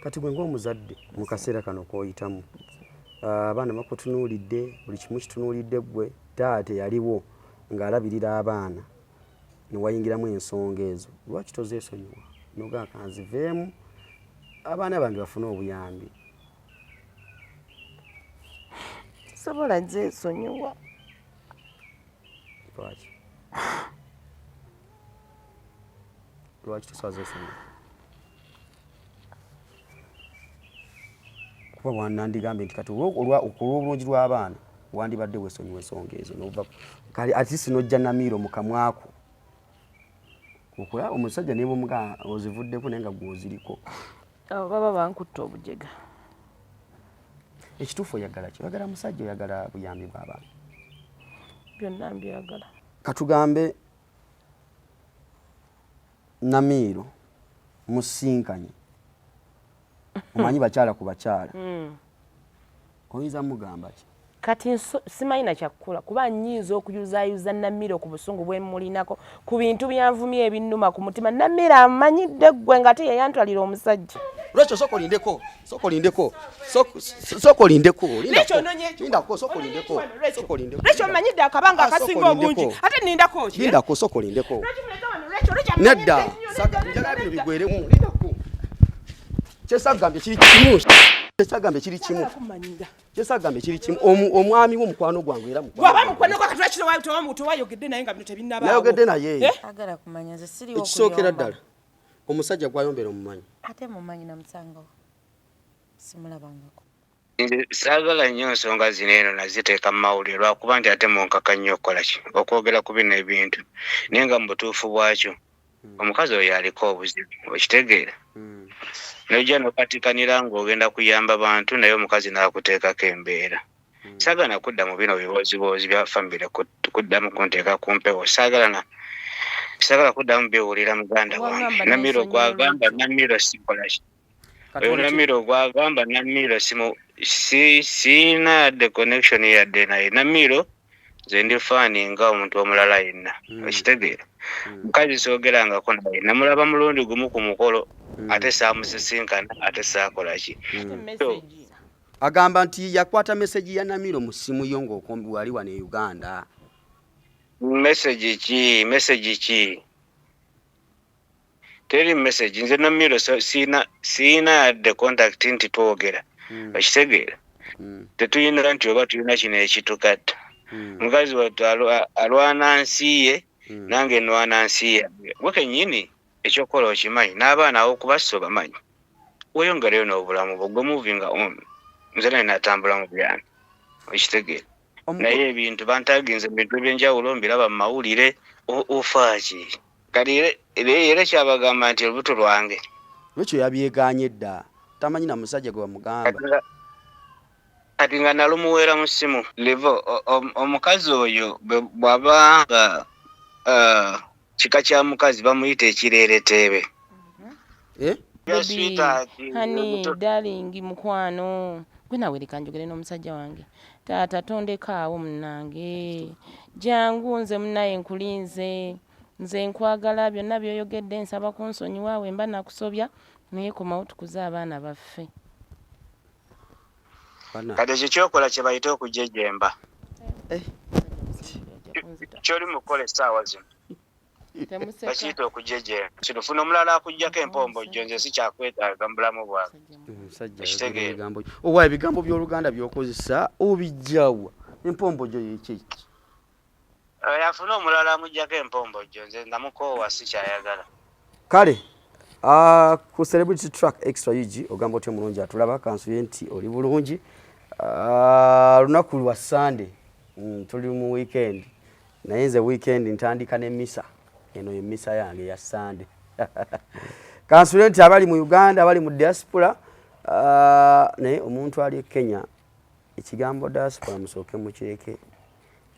Kati gwe ng'omuzadde mu kaseera kano k'oyitamu, abaana bakutunuulidde, buli kimu kitunuulidde ggwe, taata eyaliwo ng'alabirira abaana ne wayingiramu ensonga ezo, lwaki tozeesonyiwa n'ogamba kanziveemu abaana bange bafune obuyambi? Sobola zeesonyiwa. Lwaki? Lwaki tosobola zeesonyiwa? Kuba nandigambye nti kati olw'obulungi lw'abaana wandibadde weesonyiwa ensonga ezo nova kale at least n'ojja Namiiro mu kamwako okulaba omusajja nebwomuga ozivuddeko naye nga gwoziriko. Abo baba bankutta obujega. Ekituufu oyagala ki? Oyagala musajja, oyagala buyambi bw'abaana? Byonna mbyagala. Katugambe Namiiro musinkanye, omanyi bakyala ku bakyala, oyinza mugamba ki? Kati simanyi na kyakukola kuba nnyinza okuyuzaayuza Namiiro ku busungu bwe mmulinako ku bintu byanvumye ebinnuma ku mutima. Namiiro amanyidde ggwe nga ate yeyantwalira omusajja. Rachel, sooka olindeko, sooka olindeko, sooka olindeko, lindako, sooka olindeko, sooka olindeko. Rachel, mmanyidde akabanga akasinga obungi ate nindako ki? Lindako, sooka olindeko. Nedda, njagala bino bigweremu, lindako. Kyesagambye kiri kimu, kyesagambye kiri kimu. Kyesagambye kiri kimu. Omwami wo mukwano gwange era mukwano. Bw'aba mukwano gwa kati lwaki tewayogedde naye nga bino tebinnabaawo? Nayogedde naye. Agala kumanya nze siriwo. Ekisookera ddala omusajja gwayombera omumanyi. Ate mumanyi namusangawo. Simulabangako. Nze saagala nnyo nsonga zino eno naziteeka mu mawulire lwakuba nti ate munkaka nnyo okukola ki okwogera ku bino ebintu, naye nga mu butuufu bwakyo omukazi oyo aliko obuzibu, okitegeera? Nojja nokatikanira ng'ogenda kuyamba bantu naye omukazi n'akuteekako embeera. Saagala na kudda mu bino bibooziboozi bya famire kuddamu kunteeka ku mpewo, saagala na saagala kuddamu biwulira muganda wange. Namiro gwagamba Namiro sikola ki oyo Namiro gwagamba Namiro simu si siina yadde connection yadde naye. Namiro nze ndi faani nga omuntu omulala yenna, okitegeera? Mukazi soogerangako naye, namulaba mulundi gumu ku mukolo ate saamusisinkana ate saakola ki. Agamba nti yakwata meseji ya Namiro mu ssimu yo ng'okombi wali wano e Uganda. Meseji ki? Meseji ki? Teri message. Nze Namiro siina yadde contact nti twogera, okitegeera? Tetulina nti oba tulina kino ekitugatta. Mukazi wattu alwana nsi ye, nange nwana nsi yange. Gwe kennyini ekyokukola okimanyi, n'abaana awokubassa obamanyi, weeyongereyo n'obulamu bwo, gwe moving on. Nze naye natambula mu byange, okitegeera? Naye ebintu bantaginze mu bintu ebyenjawulo mbiraba mu mawulire, ofaaki? Kati era kyabagamba nti olubuto lwange. Lwekyo yabyegaanye dda, tamanyi na musajja gwe bamugamba. Kati nga nalumuweera mu ssimu. Levo omukazi oyo bw'aba nga kika kya mukazi bamuyita ekireereteebe. Baby, honey, darling, mukwano gwe nawe leka njogere n'omusajja wange. Taata tondekaawo munnange, jangu nze munnaye nkulinze, nze nkwagala, byonna by'oyogedde nsaba kunsonyiwa we mba nakusobya, naye komawo tukuze abaana baffe. Kati ekyo kyokola kye bayita okujejemba. Kyoli mu kukola essaawa zino bakiyita okujejemba. Kino funa omulala akuggyako empombojjo, nze sikyakwetaaga mu bulamu bwange. Omusajja owa ebigambo by'Oluganda by'okozesa obijjawa? Empombojjo yekiki? Afune omulala amuggyako empombojjo, nze namukoowa sikyayagala. Kale ku Celebrity Track Extra UG ogamba otya omulungi atulaba? Kansuye nti oli bulungi. Lunaku lwa Sunday, tuli mu weekend, naye nze weekend ntandika ne misa. Eno ye misa yange ya Sunday. Kansule nti abali mu Uganda, abali mu diaspora, naye omuntu ali e Kenya, ekigambo diaspora musooke mukireke,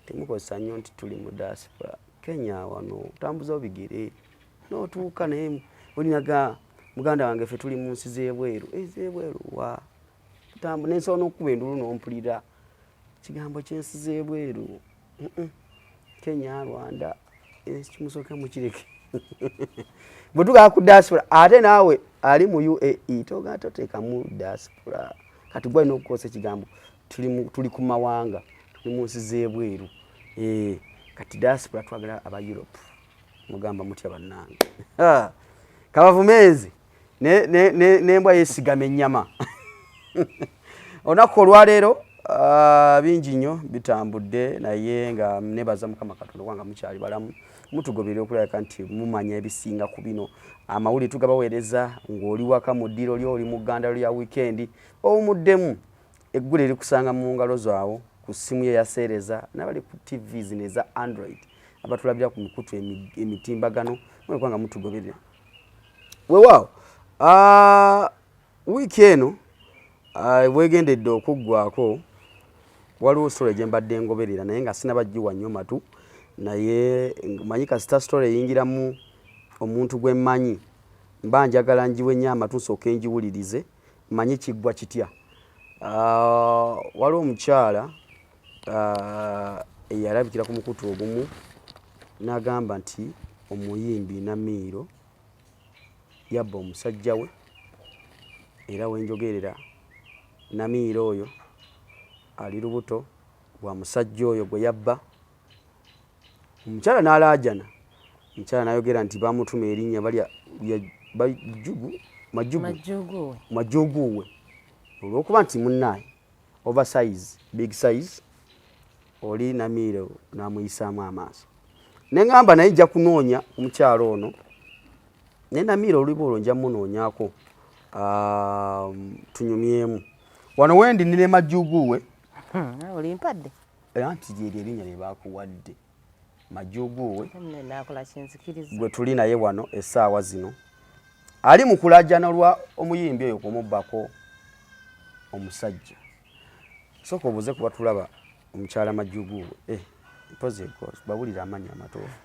temukozesa nnyo nti tuli mu diaspora. Kenya wano otambuza obigere n'otuuka, naye olinaga muganda wange ffe tuli mu nsi z'ebweru, ez'ebweru wa nensobola n'okukuba endulu n'ompulira kigambo ky'ensi z'ebweru. Kenya, Rwanda, kimusooke mukireke. Bwe tugala ku diaspora ate naawe Ali mu UAE toga toteekamu diaspora. Kati gwe alina okukozesa ekigambo tuli ku mawanga, tuli mu nsi z'ebweru. Kati diaspora twagala aba Europe. Mugamba mutya bannange? Kabavumenzi n'embwa yeesigama ennyama. Olunaku olwaleero bingi nnyo bitambudde, naye nga nebaza Mukama Katonda kubanga mukyali balamu, mutugoberera okulabika nti mumanya ebisinga ku bino. Amawulire tugabaweereza ng'oli waka mu ddiiro lyo, oli mu ggandalo lya wiikendi, owumuddemu eggule erikusanga mu ngalo zaawo ku ssimu ye yaseereza n'abali ku TV zino eza Android abatulabira ku mikutu emitimbagano, mulekuba nga mutugoberera. Weewaawo, wiiki eno bwegendedde okuggwako waliwo story gye mbadde ngoberera naye nga sinabajjiwa nnyo matu, naye manyi kasita story eyingiramu omuntu gwe mmanyi mba njagala njiwe nnyo amatu nsooke njiwulirize manyi kiggwa kitya. Waliwo omukyala eyalabikira ku mukutu ogumu n'agamba nti omuyimbi Namiiro yabba omusajja we, era wenjogerera Namiiro oyo ali lubuto lwa musajja oyo gwe yabba. Omukyala n'alaajana, omukyala n'ayogera nti bamutuma erinnya balya majuguwe olw'okuba nti munnaye oversize, big size, oli Namiiro n'amuyisaamu amaaso. Ne ŋŋamba naye nja kunoonya ku mukyala ono, naye Namiiro oluliba olwo nja munoonyaako tunyumyemu. Wano wendi nine majuguwe. Olimpadde? Anti lyeryo erinnya lye baakuwadde, majuguwe. Naakola kinzikiriza. Gwe tuli naye wano essaawa zino ali mu kulajana lwa omuyimbi oyo kumubbako omusajja. Sooka obuuze kuba tulaba omukyala majuguwe. Mpozi bawulira amannya amatuufu.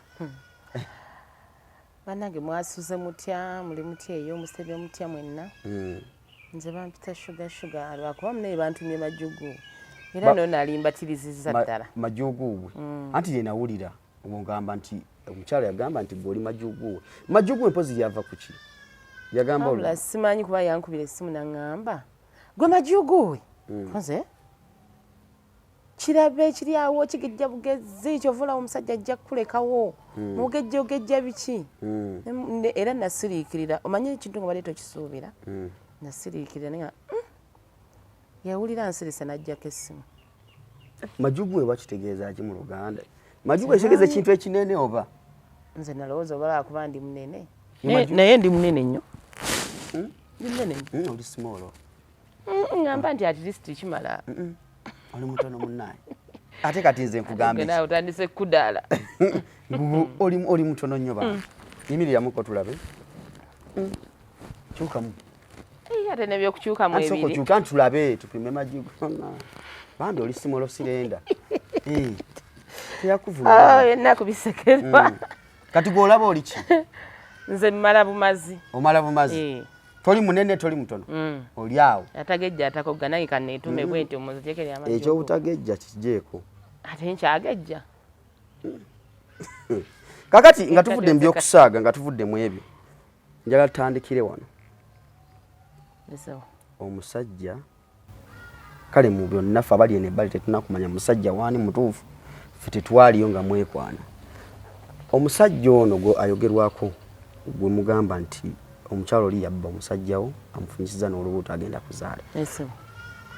Bannange mwasuze mutya, muli mutya eyo, musebye mutya mwenna? Nze bampita Sugar Sugar lwakuba munaye bantumye majugu. Era no nali mbatirizizza ddala. Majuguwe. Anti lye nawulira ng'ogamba nti omukyala yagamba nti gwe oli majuguwe. Majuguwe mpozi yava ku ki? Yagamba wabula simanyi kuba yankubira essimu n'aŋŋamba gwe majuguwe. Nze kirabe ekiri awo kigejja bugezi, kyova olaba omusajja ajja kukulekawo mugejja ogejja biki. Era nasiriikirira, omanyi ekintu nga badde tokisuubira, nasiriikirira naye nga yawulira nsirise n'ajjako essimu. Majuguwe bakitegeeza ki mu Luganda? Majuguwe kitegeeza ekintu ekinene oba? Nze nalowooza oba lwakuba ndi munene. Naye ndi munene nnyo. Ndi munene nnyo. Oli small. Ngamba nti at least kimala. Oli mutono munnaye. Ate kati nze nkugambye. Nawe otandise kudaala. Oli mutono nnyo bambi. Yimiriramuko tulabe. Kyukamu. Ate n'ebyokukyukamu ebiri. Okyuka nti tulabe tupime majugu. Bambi oli small slender. Teyakuvuma. Ennaku bisekerwa. Kati gw'olaba oli ki? Nze mmala bumazi. Omala bumazi? Toli munene, toli mutono. Oli awo. Atagejja atakogga nange kanneetume bwe nti omuzetekere amajugu. Ekyobutagejja kiggyeeko. Ate nkyagejja. Kakati nga tuvudde mu by'okusaaga, nga tuvudde mu ebyo, njagala tutandikire wano. Omusajja kale mu byonna ffe abali eno ebbali tetunakumanya musajja waani mutuufu, ffe tetwaliyo nga mwekwana. Omusajja ono gwe ayogerwako gwe mugamba nti omukyala oli yabba omusajja wo amufunyisiza n'olubuto agenda kuzaala.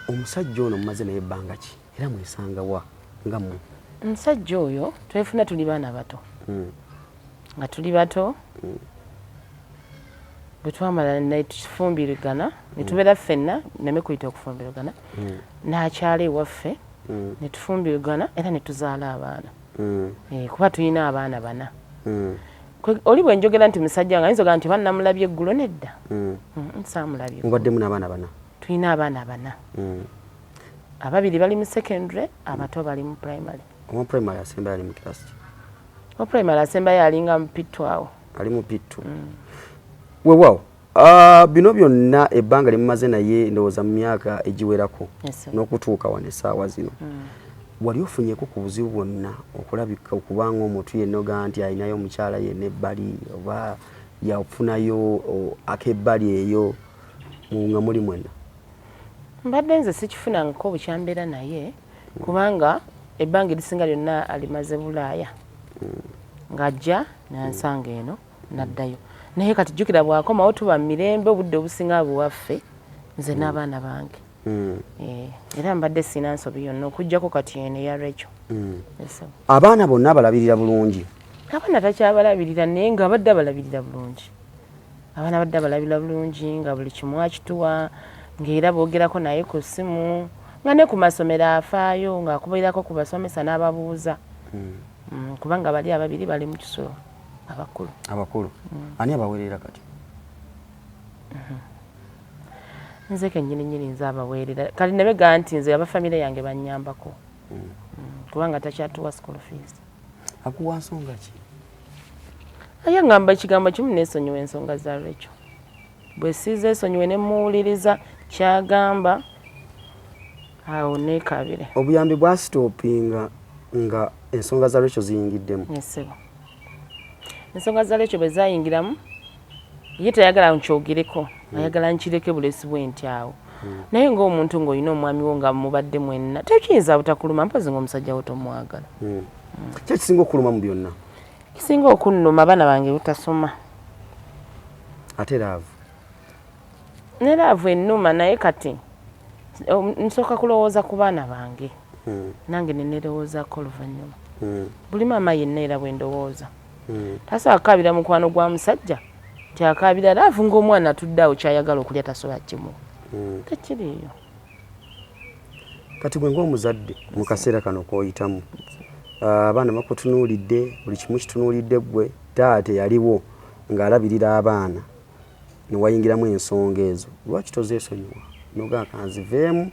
Omusajja ono mumaze naye ebbanga ki era mwesanga wa nga mmwe? Omusajja oyo twefuna tuli baana bato. Nga tuli bato. Bwe twamala ne tufumbirigana, ne tubeera ffenna, nneme kuyita okufumbirigana, n'akyala ewaffe, ne tufumbirigana era ne tuzaala abaana. Kuba tulina abaana bana. Oli bwe njogera nti musajja wange ayinza okugamba nti oba namulabye eggulo nedda. Saamulabye. Mubaddemu n'abaana bana? Tulina abaana bana. Ababiri bali mu secondary, abato bali mu primary. Owa primary asembayo ali mu class ki? Owa primary asembayo alinga mu P2 awo. Ali mu P2. Weewaawo. Bino byonna ebbanga lye mumaze naye ndowooza mu myaka egiwerako n'okutuuka wano essaawa zino. Wali ofunyeeko ku buzibu bwonna okulabika okubanga omuntu yenna ogamba nti alinayo omukyala yenna ebbali oba Yakufunayo akebbali eyo nga muli mwenna? Mbadde nze sikifunangako bukyambeera naye, kubanga ebbanga erisinga lyonna alimaze Bulaaya, ng'ajja nansanga eno naddayo. Naye kati jjukira bw'akomawo tuba mu mirembe, obudde obusinga buwaffe nze n'abaana bange. Era mbadde sina nsobi yonna okuggyako kati eno eya Rachel. Yes, sir. Abaana bonna abalabirira bulungi? Abaana takyabalabirira, naye nga abadde abalabirira bulungi. Abaana abadde abalabirira bulungi, nga buli kimu akituwa, ng'era boogerako naye ku ssimu, nga ne ku masomero afaayo, ng'akubeerako ku basomesa n'ababuuza. Kubanga bali ababiri bali mu kisulo, abakulu. Abakulu. Ani abaweerera kati? Nze kennyini nnyini nze abaweerera. Kati nebega nti nze abafamire yange bannyambako. Kubanga takyatuwa school fees. Akuwa nsonga ki? Aye ngamba ekigambo kimu, neesonyiwa ensonga za Rachel. Bwe sizeesonyiwe ne muwuliriza kyagamba, awo neekabire. Obuyambi bwasitopinga nga ensonga za Rachel ziyingiddemu? Ssebo, ensonga za Rachel bwe zaayingiramu, ye tayagala nkyogereko, ayagala nkireke bulesi bwe nti awo. Naye ng'omuntu ng'olina omwami wo nga mubadde mwenna, tekiyinza butakuluma, mpozi ng'omusajja wo tomwagala. Ki ekisinga okuluma mu byonna? Kisinga okunnuma abaana bange butasoma. Ate love? Ne love ennuma, naye kati nsooka kulowooza ku baana bange, nange nenerowoozaako oluvannyuma. Buli maama yenna era bwe ndowooza, tasobola kukaabira mukwano gwa musajja nti akaabira love, ng'omwana atudde awo kyayagala okulya tasobola kimuwa. Tekiriiyo. Kati gwe ng'omuzadde mu kaseera kano k'oyitamu, abaana bakutunuulidde, buli kimu kitunuulidde ggwe. Taata eyaliwo ng'alabirira abaana ne wayingiramu ensonga ezo, lwaki tozeesonyiwa nogamba kanziveemu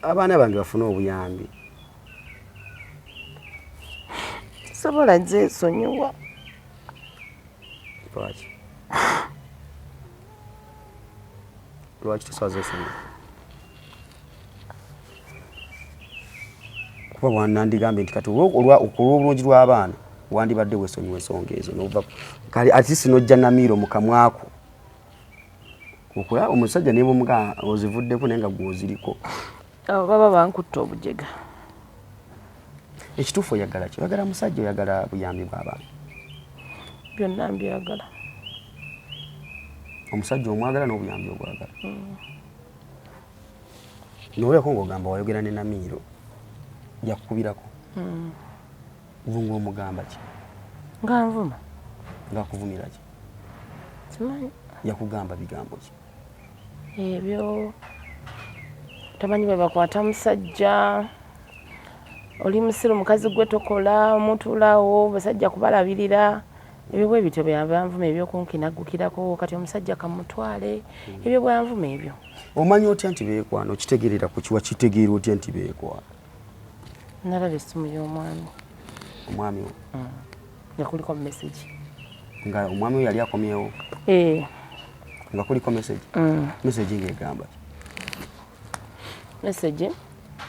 abaana bange bafune obuyambi? Sobola zeesonyiwa. Lwaki? Lwaki tosobola zeesonyiwa? Kuba nandigambye nti kati olw'obulungi lw'abaana wandibadde weesonyiwa ensonga ezo nova kale at least nojja namiiro mu kamwako okulaba omusajja nebwomuga ozivuddeko naye nga gwoziriko. Abo baba bankutta obujega. Ekituufu oyagala ki? Oyagala musajja, oyagala buyambi bw'abaana? Byonna mbyagala. Omusajja omwagala n'obuyambi obwagala. Noleko ng'ogamba wayogera ne Namiiro, yakukubirako vunga, omugamba ki? Nga nvuma. Ng'akuvumira ki? Simanyi. Yakugamba bigambo ki? Ebyo tamanyi bwe bakwata musajja, oli musiru, mukazi gwe tokola, omutuulaawo basajja kubalabirira, ebyo bwe bityo byanvuma, ebyokunkinaggukirako kati omusajja kamutwale, ebyo bwanvuma ebyo. Omanyi otya nti beekwana? Okitegeerera ku kiwa? Kitegeera otya nti beekwana? Nalaba essimu y'omwami. Omwami wo? Nga kuliko message. Nga omwami we yali akomyewo? Eh. Nga kuliko message? Message ng'egamba ki? Message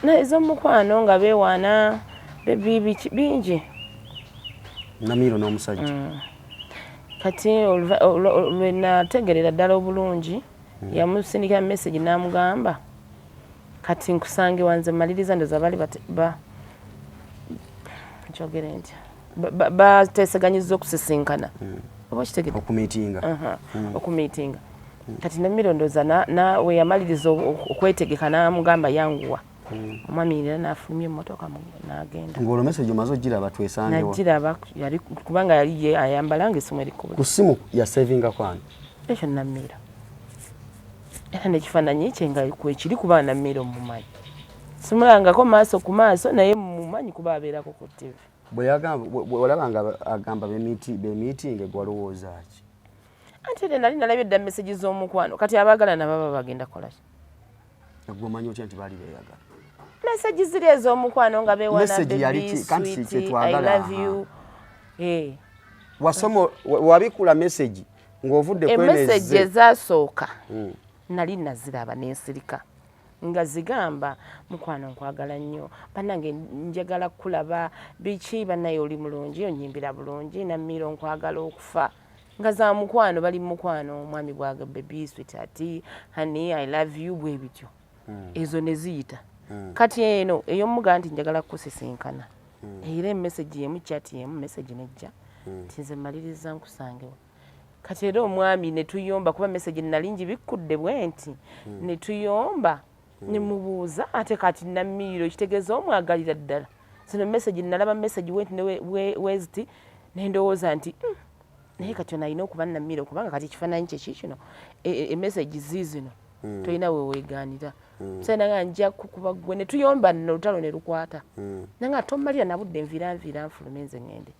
na ez'omukwano nga beewaana, baby, biki bingi. Namiiro n'omusajja? Kati lwe nategerera ddala obulungi, yamusindikira message n'amugamba kati nkusange wanze maliriza, ndoza bali ba nkyogere ntya, bateeseganyiza okusisinkana, oba okitegedde? Okumiitinga. Okumiitinga. Kati Namiiro ndowooza we yamaliriza okwetegeka n'amugamba yanguwa. Omwami era n'afulumya emmotoka n'agenda. Ng'olwo message omaze ogiraba, twesangewa? Nagiraba, yali kubanga yali ye ayambala nga essimu eri ku Ku ssimu yasavingako ani? Ekyo Namiiro, era n'ekifaananyi kye nga kwekiri, kuba Namiiro mumanyi, simulangako maaso ku maaso, naye mumanyi kuba abeerako ku TV. Bwe yagamba, bwe olaba nga agamba bemiitinge, gwalowooza ki? Anti era nali nalabye dda message z'omukwano. Kati abaagalana baba bagenda kukola ki? Gwe omanyi otya nti baali beeyagala? Message ziri ez'omukwano nga beewana. Message yali ki? Kanti baby, kye sweetie, I twagala, love you. Eh. Wasoma wabikula message ng'ovudde Emessage kweneze? ezasooka nali naziraba nensirika, nga zigamba mukwano nkwagala nnyo, bannange njagala kulaba biki, bannaye oli mulungi, onyimbira bulungi, Namiiro nkwagala okufa. Nga za mukwano, bali mu mukwano, omwami bwaga baby, sweetheart, honey, I love you, bwe bityo. Ezo ne ziyita. Kati eno ey'omuga nti njagala kukusisinkana, era emessage yemu, chat yemu, message nejja nti nze mmaliriza nkusangewo. Kati era omwami ne tuyomba, kuba message nali ngibikkudde bwe nti, ne tuyomba, ne mubuuza ate kati Namiiro kitegeeza omwagalira ddala? Zino message nalaba message wenti ne weziti, ne ndowooza nti, naye kati ono alina okuba Namiiro, kubanga kati ekifaananyi kye kiikino, emessage ziizino, tolina we weegaanira. Musajja nga nja kukuba ggwe. Ne tuyomba nno, olutalo ne lukwata, nanga tommalira nabudde, nviira nviira nfulume nze ŋŋende.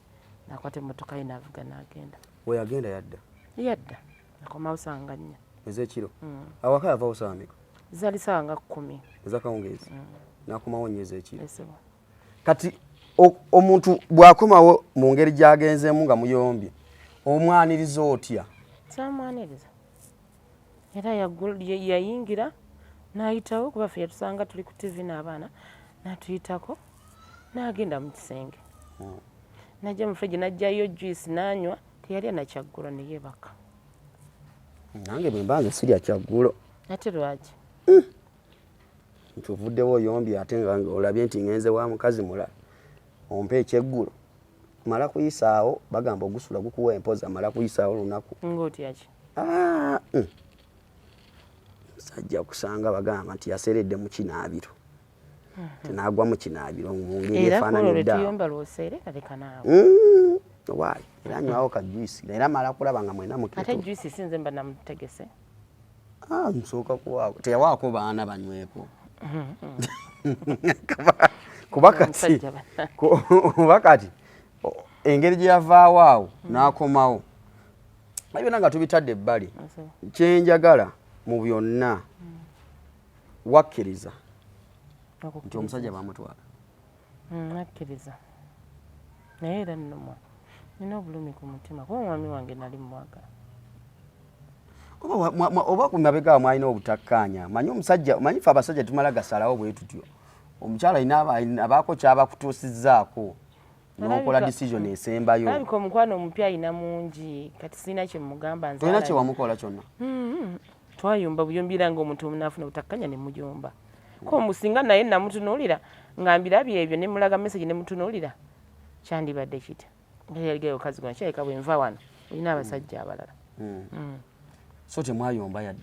Nakwata emmotoka ye n'avuga n'agenda. Weyagenda yadda? Yadda, akomawo sanga 4. Ezekiro? Awaka yavawo saawa meka? Zaali saawa nga 10. Ezakawungeezi, nakomawo 4 ezekiro? Esebo. Kati omuntu bw'akomawo mu ngeri gy'agenzeemu nga muyombye, omwaniriza otya? Samwaniriza, era yayingira n'ayitawo, kuba ffe yatusanga tuli ku TV n'abaana, n'atuyitako n'agenda mu kisenge, najja mu fridge n'aggyayo juice n'anywa, teyalya nakyaggulo, ne yeebaka. Nange bwe mba nze sirya kyaggulo. Ate lwaki? Nti ovuddewo oyombye, ate nga olabye nti ngenze wa mukazi mulala, ompa ekyeggulo, mala kuyisaawo. Bagamba ogusula gukuwa empoza, mala kuyisaawo lunaku. Ng'otyaki? Ah, Musajja kusanga bagamba nti yaseredde mu kinaabiro, tenagwa mu kinaabiro mu ngeri Era kwolwo lwe efaananidde awo. tuyomba lwoseerera, leka naawe. Waayi, era nywawo ka juice, era mala kulaba nga mwena Ate muketo. Juice sinze mba namutegese. Ah, nsooka kuwaako, teyawaako baana banyweko, kuba kati Omusajja kuba kati engeri gye yavaawo awo n'akomawo, naye byonna nga tubitadde ebbali, kyenjagala mu byonna, wakkiriza nti omusajja bamutwala? Nakkiriza, naye era nnumwa, nina obulumi ku mutima, kuba omwami wange nali mumwagala. Oba oba ku mabega awo mwalina obutakkaanya? Manyi omusajja, manyi ffe abasajja tumala gasalawo bwe tutyo. Omukyala alina abaako kyabakutuusizzaako n'okola decision esembayo. Alabika omukwano omupya alina mungi, kati sirina kyemugamba nze. Tolina kyewamukola kyonna? Twayomba buyombi, era nga omuntu omunaafuna obutakkanya ne muyomba, ko musinga naye namutunuulira nga mbirabye ebyo, ne mulaga message, ne mutunuulira, kyandibadde kitya nga yaligayo kazi gona kirabika bwe nva wano olina abasajja abalala. So temwayomba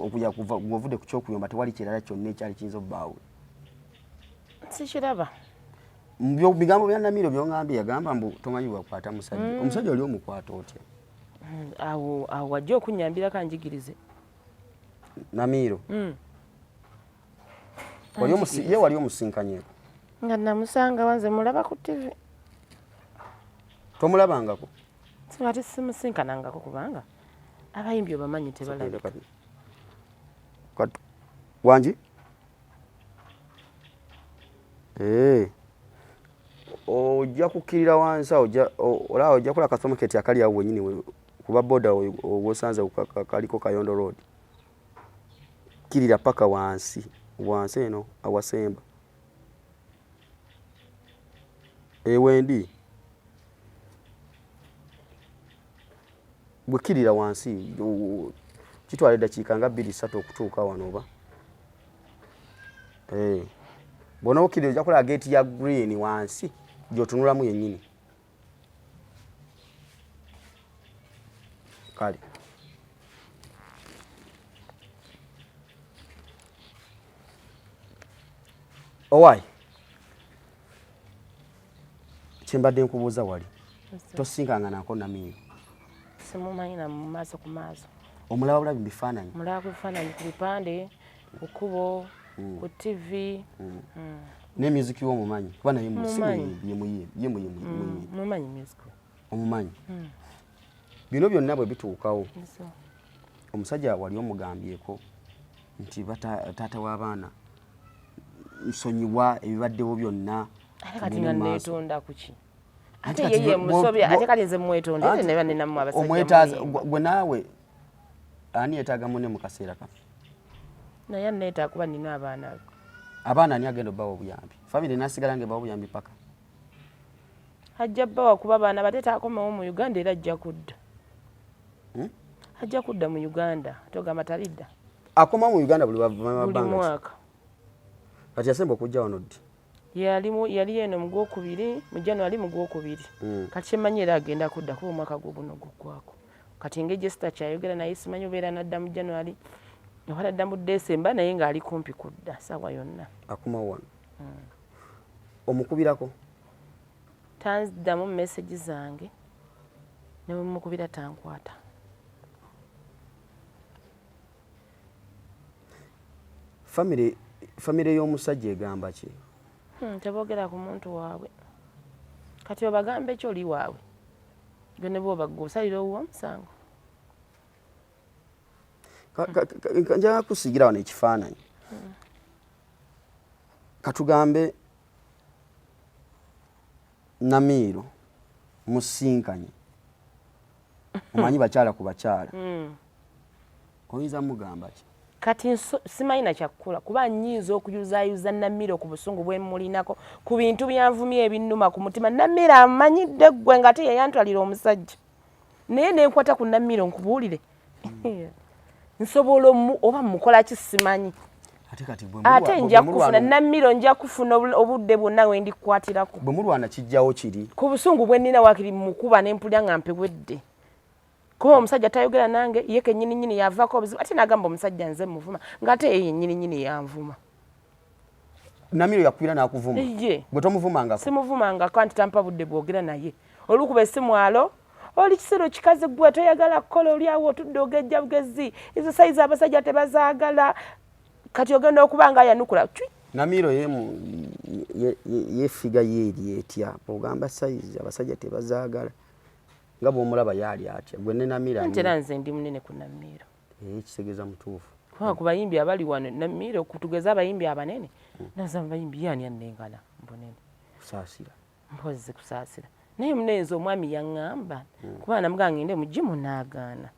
okuya kuva ng'ovudde ku kyokuyomba, tewali kirala kyonna ekyali kiyinza obbaawo? Sikiraba. Mu bigambo bya Namiro byongambye, yagamba mbu tomanyi bwakwata musajja. Omusajja oli omukwata otya? Awo awo wajja okunyambirako anjigirize. Namiiro? Ye wali omusinkanyeko? Nga namusanga wanze mulaba ku TV. Tomulabangako? Ate simusinkanangako, kubanga abayimbi obamanyi tebalabika. Wangi. Eh. Ojja kukkirira wansi awo, olaba ojja kulaba kasomoketi akali awo wenyini kuba boda wosanze kaliko Kayondo Road. Kkirira paka wansi wansi eno awasemba ewendi bwekkirira wansi, kitwala eddakiika nga 2, 3 okutuuka wano oba. Eh. Bw'onookirira ojja kulaba geeti ya green wansi gy'otunulamu yennyini. Kale owaayi, kyembadde nkubuuza, wali tosinkanga nako Namiiro? Simumanyi na mu maaso ku maaso. Omulaba bulabi mu bifaananyi? Mulaba ku bifaananyi, ku bipande, ku kkubo, ku TV. Ne music wo omumanyi? Kuba naye si Mumanyi. muyimbi, ye muyimbi, ye muyimbi. Mumanyi music. Omumanyi. Bino byonna bwe bituukawo, omusajja wali omugambyeko nti taata w'abaana, nsonyiwa ebibaddewo byonna, Ate kati tugende nga mu maaso? neetonda kuki? Anti Ate kati ye ye musobya, ate kati nze mwetonde Anti neba ninamu abasajja omwetaaza muyimba. gwe naawe ani yeetaaga munne mu kaseera kano? Naye aneetaaga kuba nina abaana be. Abaana ani agenda obbawa obuyambi? Famire nasigala nga ebawa obuyambi paka? Ajja bbawa, kuba baana bate taakomewo mu Uganda, era ajja kudda. Ajja kudda mu Uganda, togamba talidda. Akoma mu Uganda buli buli mwaka. Kati yasemba okujja wano ddi? Yali eno mu gwokubiri, mu January mu gwokubiri. Kati kyemmanyi era agenda kudda kuba omwaka gwo guno guggwako. Kati engeri gye sitakyayogera naye simanyi obeera nadda mu January oba nadda mu December, naye ng'ali kumpi kudda ssaawa yonna. Akomawo wano. Omukubirako? Tanziddamu message zange, ne bwe mmukubira tankwata. Famire famire y'omusajja egamba ki? Teboogera ku muntu waabwe. Kati obagambe ki oli waabwe? Gwe ne bw'oba ggwe osalira owuwo omusango. Njagala kusiigira wano ekifaananyi. Katugambe Namiiro musinkanye omanyi bakyala ku bakyala. Oyinza mugamba ki? Kati simanyi na kyakukola kuba nnyinza okuyuzaayuza Namiro ku busungu bwe mmulinako ku bintu byanvumye ebinnuma ku mutima. Namiro amanyidde ggwe ng'ate yeyantwalira omusajja, naye ne nkwata ku Namiro nkubuulire nsobola oba mmukola ki simanyi. Ate nja kufuna Namiro, nja kufuna obudde bwonna we ndikukwatirako. Bwe mulwana kijjawo kiri ku busungu bwe nnina, waakiri mmukuba ne mpulira nga mpewedde. Kuba omusajja tayogera nange, ye kennyini nnyini yavaako obuzibu, ate n'agamba omusajja nze muvuma, ng'ate ye yennyini nnyini yanvuma. Namiro yakubira n'akuvuma? Ye. Gwe tomuvumangako? Simuvumangako, anti tampa budde bwogera naye. Olukuba essimu, alo, oli kisiru kikazi gwe, toyagala kukola, oli awo otudde ogejja bugezi, ezo sayizi abasajja tebazaagala. Kati ogenda okuba nga ayanukula cwi. Namiro ye figure ye eri etya? Ogamba sayizi abasajja tebazaagala, nga bw'omulaba yaali atya? Gwe ne Namiro ani? Era nze ndi munene ku Namiro. Kitegeeza mutuufu. Kubanga ku bayimbi abali wano Namiro, kutugeza abayimbi abanene, naza abayimbi yaani annengana bunene. Kusaasira. Mpozi kusaasira. Naye munenze omwami yaŋŋamba, kuba namugamba ngende mu gym n'agaana.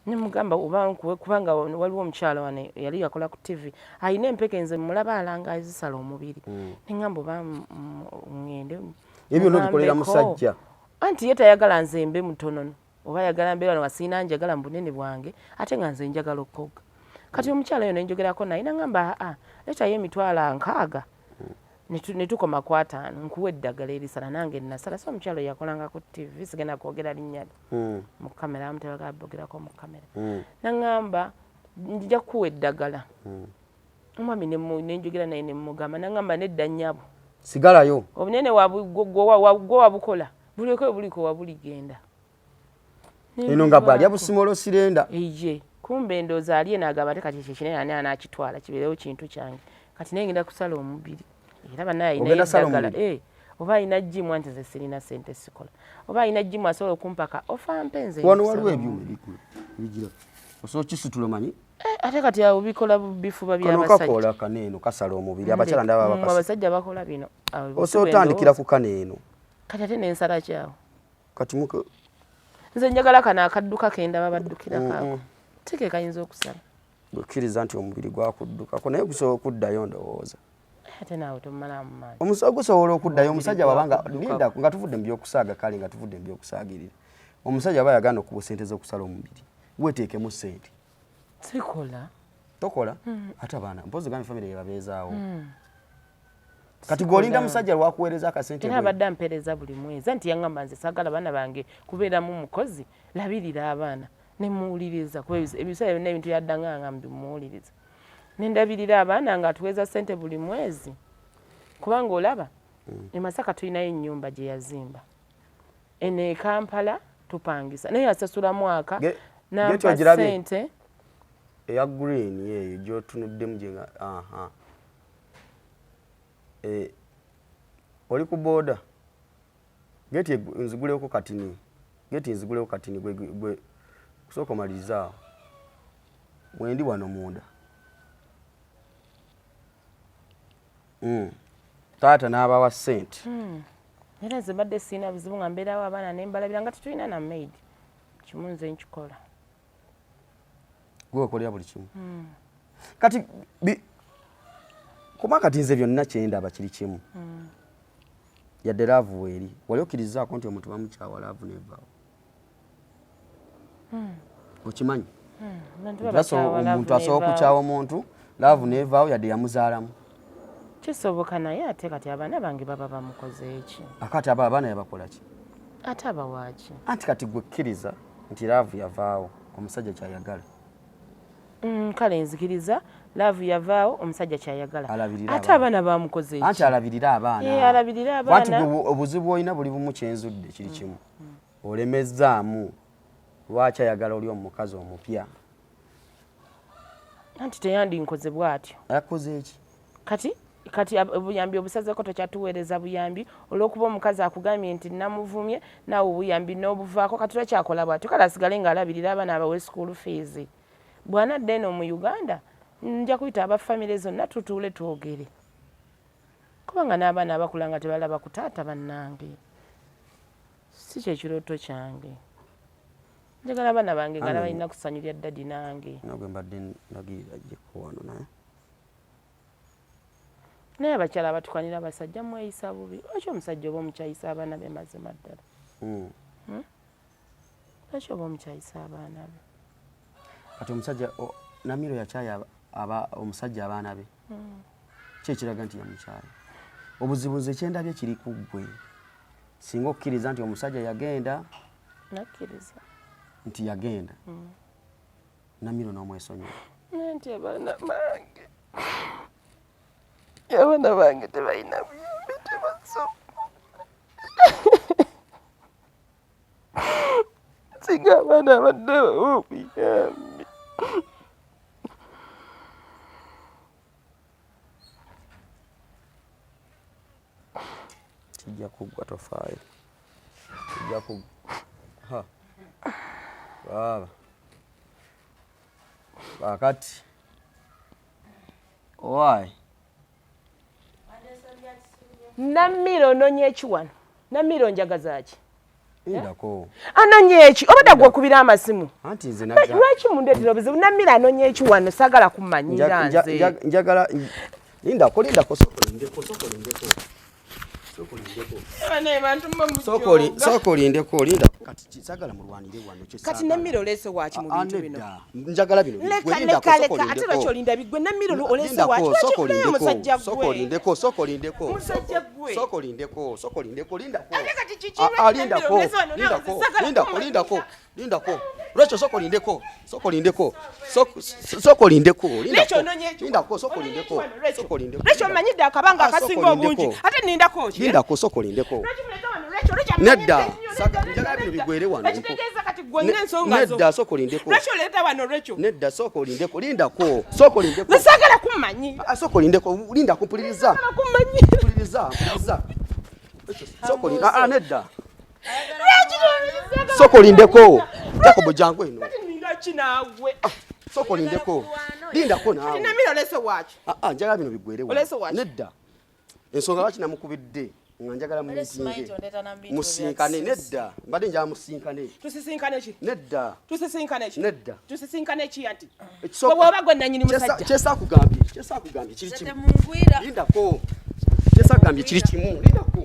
Ne mugamba oba kubanga waliwo omukyala wano yali yakola ku TV, alina empeke, nze mulaba alanga azisala omubiri. Ne ŋŋamba oba ŋŋende. Ebyo byonna obikolera musajja? Anti ye tayagala nze mbe mutonono, oba ayagala mbeera wano nga sirina njagala mu bunene bwange, ate nga nze njagala okukogga. Kati omukyala oyo ne njogerako naye n'aŋŋamba aa, leetayo 60,000 ne tukoma ku 50 nkuwa eddagala erisala, nange nasala. So omukyala oyo yakolanga ku TV, sigenda kwogera linnya lye mu kamera, abamu tebagala bogerako mu kamera. N'aŋŋamba nja kukuwa eddagala. Omwami ne njogera naye ne mmugamba, n'aŋŋamba nedda nnyabo. Sigalayo. Obunene gwe wabukola, buleke buliko wabuligenda. Eno nga bw'alya busimolo sirenda. Eye, kumbe ndowooza ali eno agamba ate kati ekyo ekinene ani anaakitwala kibeerewo kintu kyange. Kati naye ngenda kusala omubiri. Era bannaye alinayo eddagala. Oba alina gym, anti nze sirina ssente sikola. Oba alina gym asobola okumpaka ofa mpe nze. Wano waliwo ebyuma ebigira. Osobola okisitula omanyi? Ate kati awo bikola bifuba by'abasajja. Kano kakola kano eno kasala omubiri, abakyala ndaba bakasa. Abasajja bakola bino. Osobola otandikira ku kano eno. Kati ate n'ensala kyawo. Kati nze njagala kano akadduka kendaba baddukirako ako. Tike kayinza okusala. Okkiriza nti omubiri gwakuddukako naye gusobola okuddayo ndowooza. Ate naawe tomumalamu maanyi. Gusobola okuddayo omusajja bw'abanga linda nga tuvudde mu by'okusaaga, kale nga tuvudde mu by'okusaagirira. Omusajja aba yagaana okuwa ssente z'okusala omubiri, weeteekemu ssente. Sikola. Tokola? Ate abaana mpozi ogambye famire yebabeezaawo. Kati gw'olinda musajja lwakuweereza akasente. Era abadde ampeereza buli mwezi, anti yaŋŋamba nze saagala baana bange kubeeramu mukozi, labirira abaana. Ne muwuliriza kuba ebiseera byonna ebintu yaddanga nga mbimuwuliriza. Ne ndabirira abaana ng'atuweeza ssente buli mwezi. Kubanga olaba e Masaka tulinayo ennyumba gye yazimba. Eno e Kampala tupangisa naye asasula mwaka n'ampa ssente. Eya green eyo gy'otunuddemu gye nga aha. Oli ku boda? Geti nziguleko katini. Geti nziguleko katini gwe gwe kusooka omalirize awo. Mwendi wano munda. Taata n'abawa ssente. Era nze mbadde sirina buzibu nga mbeerawo abaana ne mbalabira nga tetulina na maid. Kimu nze nkikola. Gwe okolera buli kimu. Kati kuba kati nze byonna kyendaba kiri kimu. Yadde love weeri, wali okkirizaako nti omuntu bamukyawa love nevaawo? Okimanyi? Abantu babakyawa, love Omuntu asobola nevaawo. okukyawa omuntu, love nevaawo yadde yamuzaalamu. Kisoboka, naye ate kati abaana bange baba bamukoze eki? Akati abo abaana yabakola ki? Ate abawaaki? Anti kati gwe kkiriza nti love yavaawo, omusajja kyayagala. Kale nzikiriza love yavaawo, omusajja kyayagala. Alabirire Ate abaana. abaana bamukoze Anti eki? alabirire abaana. Eh, alabirire Bw'ati abaana. gwe obuzibu olina buli bumu, kyenzudde kiri kimu, olemezzaamu. Lwaki ayagala oli omukazi omupya? Anti teyandinkoze bw'atyo. Akoze eki? Kati obuyambi obusazeko, tokyatuweereza buyambi olw'okuba omukazi akugambye nti namuvumye, naawe obuyambi n'obuvaako. Kati lwakyakola bw'atyo? Kale asigale ng'alabirira abaana, abawe school fees. Bw'anadda eno mu Uganda, nja kuyita aba famire zonna tutuule twogere, kubanga n'abaana abakula nga tebalaba ku taata. Bannange, si kyekirooto kyange. Njagala abaana bange nga Amen. balina ku ssanyu lya daddy nange. Nagwe mbadde ndagirira jjeko wano naye. Naye abakyala abatukanira abasajja, mweyisa bubi. Lwaki omusajja oba omukyayisa abaana be? Mazima ddala. Lwaki oba omukyayisa abaana be? Kati omusajja Namiro yakyaya omusajja abaana be, ki ekiraga nti yamukyaya? Obuzibu nze kyendabye kiri ku ggwe. Singa okkiriza nti omusajja yagenda, Nakkiriza. nti yagenda, Namiro n'omwesonyiwa. Naye nti abaana bange tebalina buyambi, tebasoma. Singa abaana abadde bawa obuyambi. Kijja kuggwa, tofaayo, kijja kuggwa. Ha. Baaba kakati owaayi. Namiro, ononye eki wano? Namiro, njagaza ki? Lindako. Anonye eki? Obadda gwe okubira amasimu. Anti nze Lwaki mundeetera obuzibu? Namiro, anonye eki wano? Saagala kumanyira nze. Njagala, lindako, lindako, sooka olindeko, sooka olindeko, sooka olindeko. Bane bantu. Sooka olindeko, linda. Kati saagala mulwanire wano, kye Kati saagala. Namiro, oleese waaki mu Ah, bintu bino? nedda. Njagala bino Leka. biggwe. Lindako, Leka. sooka Leka, ate olindeko. lwaki olinda biggwe? Namiro, oleese Lindako, waaki? sooka Lwaki naye olindeko, omusajja sooka gwe? olindeko, sooka olindeko. Musajja gwe. Sooka olindeko, sooka olindeko, lindako. Ate kati kiki? Ah, Lwaki ah, Namiro lindako, oleese wano? Nawe lindako, nze saagala lindako, kumanyira. lindako, lindako. Lwekyo sooka olindeko, sooka olindeko, sooka olindeko, lindako. Lwekyo ononye eki? Lindako, sooka Ononye olindeko, eki wano, Lwekyo? sooka olindeko. Lwekyo, omanyidde akabanga Ah, sooka akasinga obungi. olindeko. Ate nindako ki? Lindako, sooka olindeko. Lwaki muleta wano Lwekyo? Lwekyo Nedda, amanyidde nnyo, nedda, njagala bino nedda. biggwere wano. Ekitegeeza kati gwe olina ensonga zo. Nedda, sooka olindeko. Lwaki oleeta wano Lwekyo? Nedda, sooka olindeko, lindako, sooka olindeko. Nze saagala kummanyi. Ah, sooka olindeko, lindako, mpuliriza. Saagala kummanyi. Mpuliriza, mpuliriza. Sooka ah, ah, nedda. Lwaki toyinza? Sooka olindeko. Jacob, jangu eno. Kati ninda ki naawe? Sooka olindeko, lindako naawe. Namiro, oleese waaki? Ah, ah, njagala bino biggwere wano. Oleese waaki? Nedda, ensonga lwaki namukubidde nga njagala Simanyi mumitinge, tondeeta na bintu musinkane. bya Nedda, mbadde njagala musinkane. Tusisinkane ki? Nedda. Tusisinkane ki? Nedda. Tusisinkane ki? Anti Ekisooka- bwe bw'oba gwe nannyini musajja. Kyesakugambye kiri Nze kimu. temungwira. Lindako, kyesakugambye kiri kimu, lindako.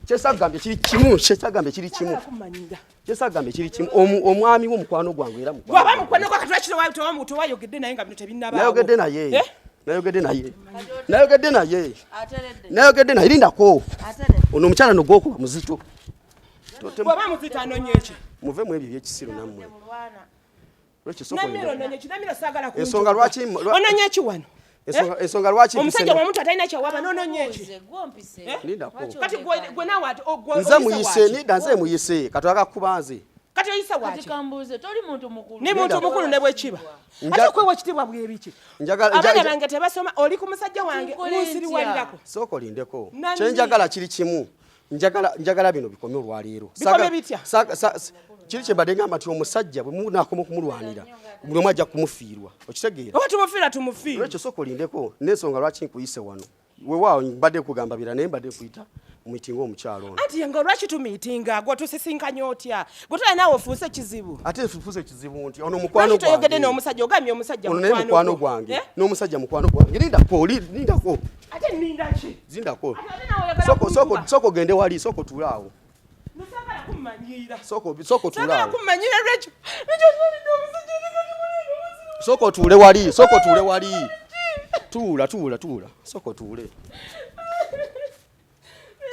Kyesakugambye kiri kimu, kyesakugambye kiri kimu. Saagala kumanyira. Kyesakugambye kiri kimu. Omwami wo mukwano gwange era mukwano Bw'oba gwange. mukwano gwa, kati lwaki tewayogedde naye nga bino tebinnabaawo? Nayogedde naye. Eh? Nayogedde naye, nayogedde naye. Ateredde. Nayogedde naye, lindako. Ateredde. Ono omukyala no gwokuba muzito. Bw'oba muzito, anonye eki? Muve mu ebyo ebyekisiru nammwe. Mulwana. Lwekyo sooka Namiro, olindeko. ononye ki? Namiro, saagala Ensonga ononye eki wano? Ensonga lwaki Omusajja w'omuntu atalina kyawaba, n'ononye eki? Nze gwompise. Eh? Lindako. Kati gwe naawe ate gwe Nze oyisa muyise. waaki? Nedda, nze muyise, katwaka kuba nze. Kati oyisa Kati waaki? kambuuze, toli muntu mukulu? Ni muntu mukulu ne bwe kiba. Ate okwewa ekitiibwa bwebiki? Abaana bange tebasoma, oli ku musajja wange. Nkole Munsiriwalirako. Sooka olindeko. Nani? Kyenjagala kiri kimu, njagala bino bikome olwaleero. Bikome bitya? Kiri kye mbadde ngamba nti omusajja bwe munaakoma okumulwanira, buli omu ajja kumufiirwa, okitegeera? Oba tumufiira, tumufiire. Lwekyo sooka olindeko, n'ensonga lwaki nkuyise wano, weewaawo mbadde kugamba bira, naye mbadde nkuyita mumitinga omukyalo ono. Anti nga lwaki tumiitinga? Gwe tusisinkanye otya? Gwe tolina, naawe ofuuse kizibu. Ate fuuse kizibu nti ono mukwano Lwaki toyogedde gwange. n'omusajja? Ogambye omusajja Ono naye mukwano gwo. gwange. Eh? N'omusajja mukwano gwange. Lindako, lindako. Ate nninda ki? Zindako. Ate naawe oyagala Sooka kunkuba. sooka ogende wali, sooka otuule awo. Nsaagala. Sooka otuule awo. Sooka otuule wali, sooka otuule wali. Tuula, tuula, tuula. Sooka otuule.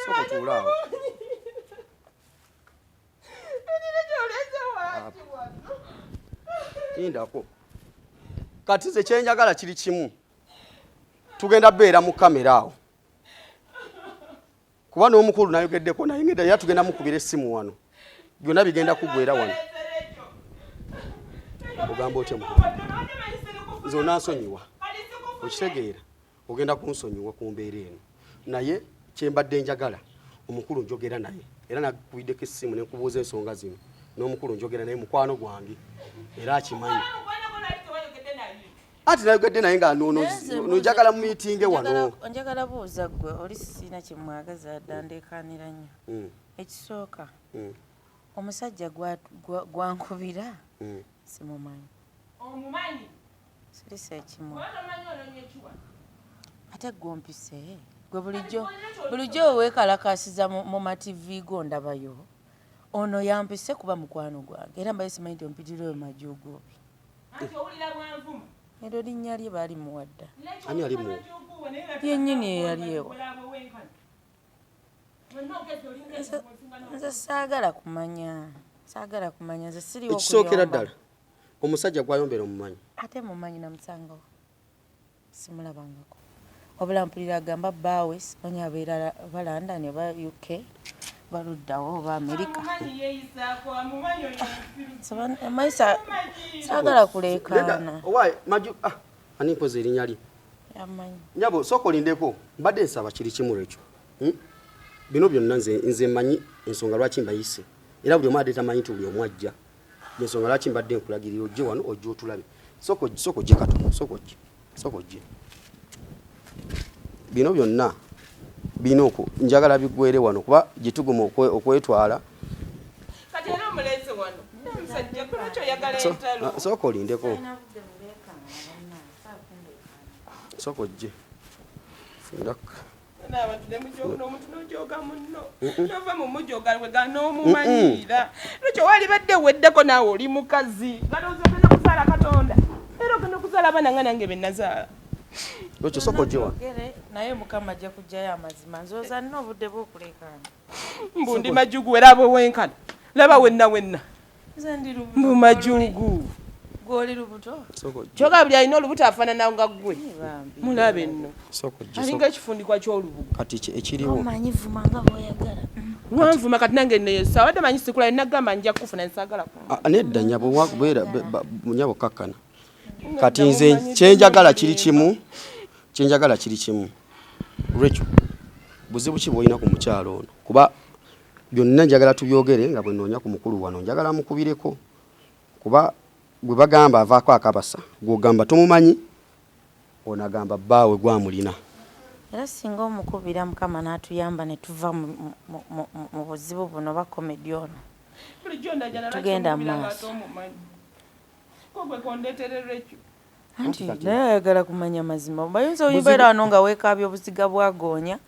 Sooka otuule awo. Lindako. Kati nze kyenjagala kiri kimu. Tugenda beera mu kamera awo. Kuba n'omukulu nayogeddeko naye ngenda era tugenda mukubira essimu wano. Byonna bigenda kuggwera wano. Ogamba otya mukulu? Nze onansonyiwa. Okitegeera? Ogenda kunsonyiwa ku mbeera eno. Naye kye mbadde njagala omukulu njogera naye era nakubiddeko essimu ne nkubuuza ensonga zino n'omukulu njogera naye mukwano gwange era akimanyi. Anti nayogedde naye nga njagala mumiitinge wano. Njagala buuza ggwe oli sirina kye mwagaza dda ndeekaanira nnyo. Ekisooka omusajja gwankubira simumanyi. Omumanyi? Sirisa ekimu. Ate gwe ompise gwe bulijjo bulijjo weekalakaasiza mu mativi go ndabayo. Ono yampise kuba mukwano gwange era mbaye simanyi nti ompitira oyo majuuguubi. Eryo linnya lye baalimuwa dda. Ani alimuwa? Yennyini eyali ewa. Nze saagala kumanya, saagala kumanya nze siriwo Ekisookera ddala omusajja gwayombera omumanyi. Ate mumanyi namusangawo simulabangako wabula mpulira agamba bbaawe simanyi abeera oba London oba UK baluddawo oba Amerika. Manyi saagala kuleekaana. Owaaye maju ah ani mpozi erinnya lye? Yamanyi. Nyabo sooka olindeko mbadde nsaba kiri kimu lwekyo. Bino byonna nze mmanyi ensonga lwaki mbayise era buli omu adde tamanyi nti buli omu ajja. Ensonga lwaki mbadde nkulagirira ojje wano ojje otulabe. Sooka sooka ojje katono sooka ojje sooka ojje. Bino byonna birina oku njagala biggwere wano kuba gye tuguma okwetwala. Kati era omuleese wano omusajja lwaki oyagala entalo? Sooka olindeko. Sooka ojje. Fundaka. Abantu n'omuntu n'ojooga munno nova mu mujooga wega n'omumanyiira lwekyo walibadde weddeko naawe oli mukazi galowooza ogenda kuzaala Katonda era ogenda okuzaala abaana nga nange be nazaala. Lwekyo sooka ojje wano. Naye Mukama ajja kuggyayo amazima nzooza nina obudde bw'okuleekaana. Mbu ndi majugu era abo wenkana laba wenna wenna. Nze ndi lubuto. Mbu majugu. Gw'oli lubuto? Kyokka buli alina olubuto afaanana nga ggwe. Mulabe nno. Alinga ekifundikwa ky'olubugo. Kati ekiriwo. Omanyi vuma nga bw'oyagala. Wanvuma kati nange neyo wadde manyi sikula nagamba nja kufuna nsaagala ku. Nedda nyabo beera nyabo kakkana. Kati nze kyenjagala kiri kimu. Kyenjagala kiri kimu. Rachel, buzibu ki bw'olina ku mukyalo ono? Kuba byonna njagala tubyogere nga bwe nnoonya ku mukulu wano njagala mukubireko kuba gwe bagamba avaako akabasa gw'ogamba tomumanyi ono agamba bbaawe gwamulina. Era singa omukubira Mukama n'atuyamba ne tuva mu buzibu buno oba comedy ono. Tugenda mu maaso. Anti naye ayagala kumanya mazima. Bayinza oyibeera wano nga weekaabya obuziga bwagoonya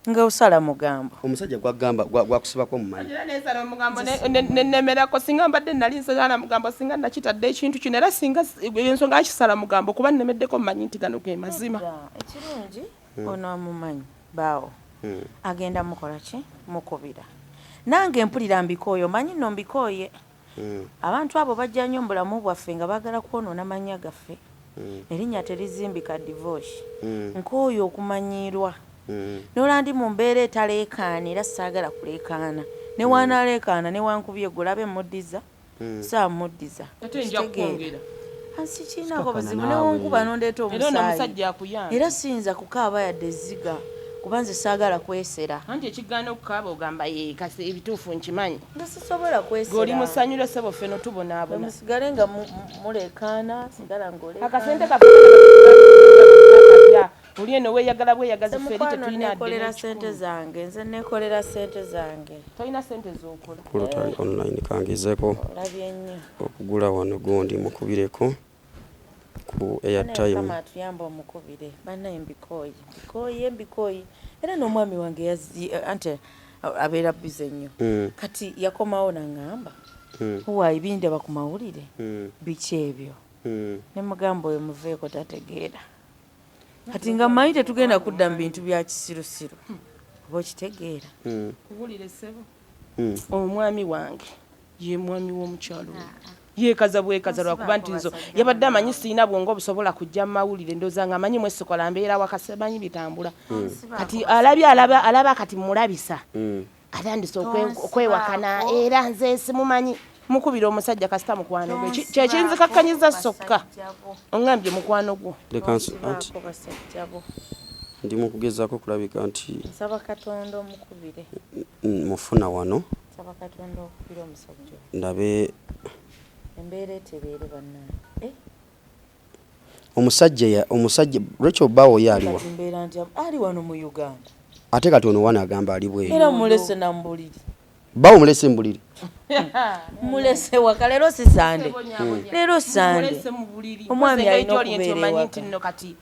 nga osala mugambo. Omusajja gwagamba gwakusibako omumanyi. Era nensala omugambo nenemerako singa mbadde nali nsala mugambo singa nakitadde ekintu kino era singa ensonga akisala mugambo kuba nnemeddeko mmanyi nti gano ge mazima. Ekirungi ono amumanyi baawo agenda mukola ki mukubira. Nange mpulira mbikooye omanyi nno mbikooye. Abantu abo bajja nnyo mu bulamu bwaffe nga baagala kwonoona mannya gaffe. Erinnya terizimbika divorce. Nkooye okumanyiirwa. N'olaba ndi mu mbeera etaleekaana era saagala kuleekaana. Ne wanaaleekaana ne wankubye gwe olabe muddiza saamuddiza. Ate nja kukwongera. Ansi kirinako buzibu ne wonkuba n'ondeeta omusaayi. Era siyinza kukaaba yadde ezziga kuba nze saagala kwesera. Anti ekigaana okukaaba ogamba ye kasi ebituufu nkimanyi. Nga sisobola kwesera. Gwe oli musanyule ssebo ffe no tubonaabona. Musigale nga muleekaana sigala ng'oleekaana. Akasente kaffe oli eno weeyagala bweyagazi ffe eri tetulina nekolera ssente zange nze nekolera ssente zange. Tolina ssente z'okola. Kulu tali online kangezeeko Olabye nnyo. okugula wano gundi mukubireko ku airtime. Mukama atuyambe omukubire bannaye mbikooye mbikooye mbikooye era n'omwami wange anti Abeera busy nnyo. Kati yakomawo naŋŋamba, "Waayi, bindaba ku mawulire, biki ebyo?" Ne mugamba, "Oyo muveeko, tategeera." Kati nga mmanyi tetugenda kudda mu bintu bya kisirusiru, oba okitegeera? Kubulire ssebo, omwami wange ye mwami w'omukyalo oyo yeekaza bwekaza lwakuba nti nzo yabadde amanyi siina bwongo obusobola kujja mu mawulire. Ndowooza nga amanyi mwesikola mbeera waka, simanyi bitambula. Kati alabye, alaba, alaba kati mulabisa, atandise okwewakana era nze simumanyi. Mukubira omusajja kasita mukwano gwe. Kyekinzikakkanyiza sokka oŋŋambye mukwano gwo. Leka anti Tonsibaako basajja bo. Ndi mu kugezaako okulabika nti Nsaba Katonda omukubire. Mufuna wano. Nsaba Katonda okubire omusajja oyo. Ndabe. Embeera etereere, bannange. Eh, Omusajja omusajja Rachel bawo ye aliwa? Kati mbeera nti ali wano mu Uganda. Ate kati ono wana agamba ali bweru. Era mulese na mu buliri. Bawo mulese mu buliri? Mulese waka. Leero si Sande, leero Sande. Mulese mu buliri. Omwami Mpozi alina engeri gy'oli nti okubeera omanyi ewaka. nti nno kati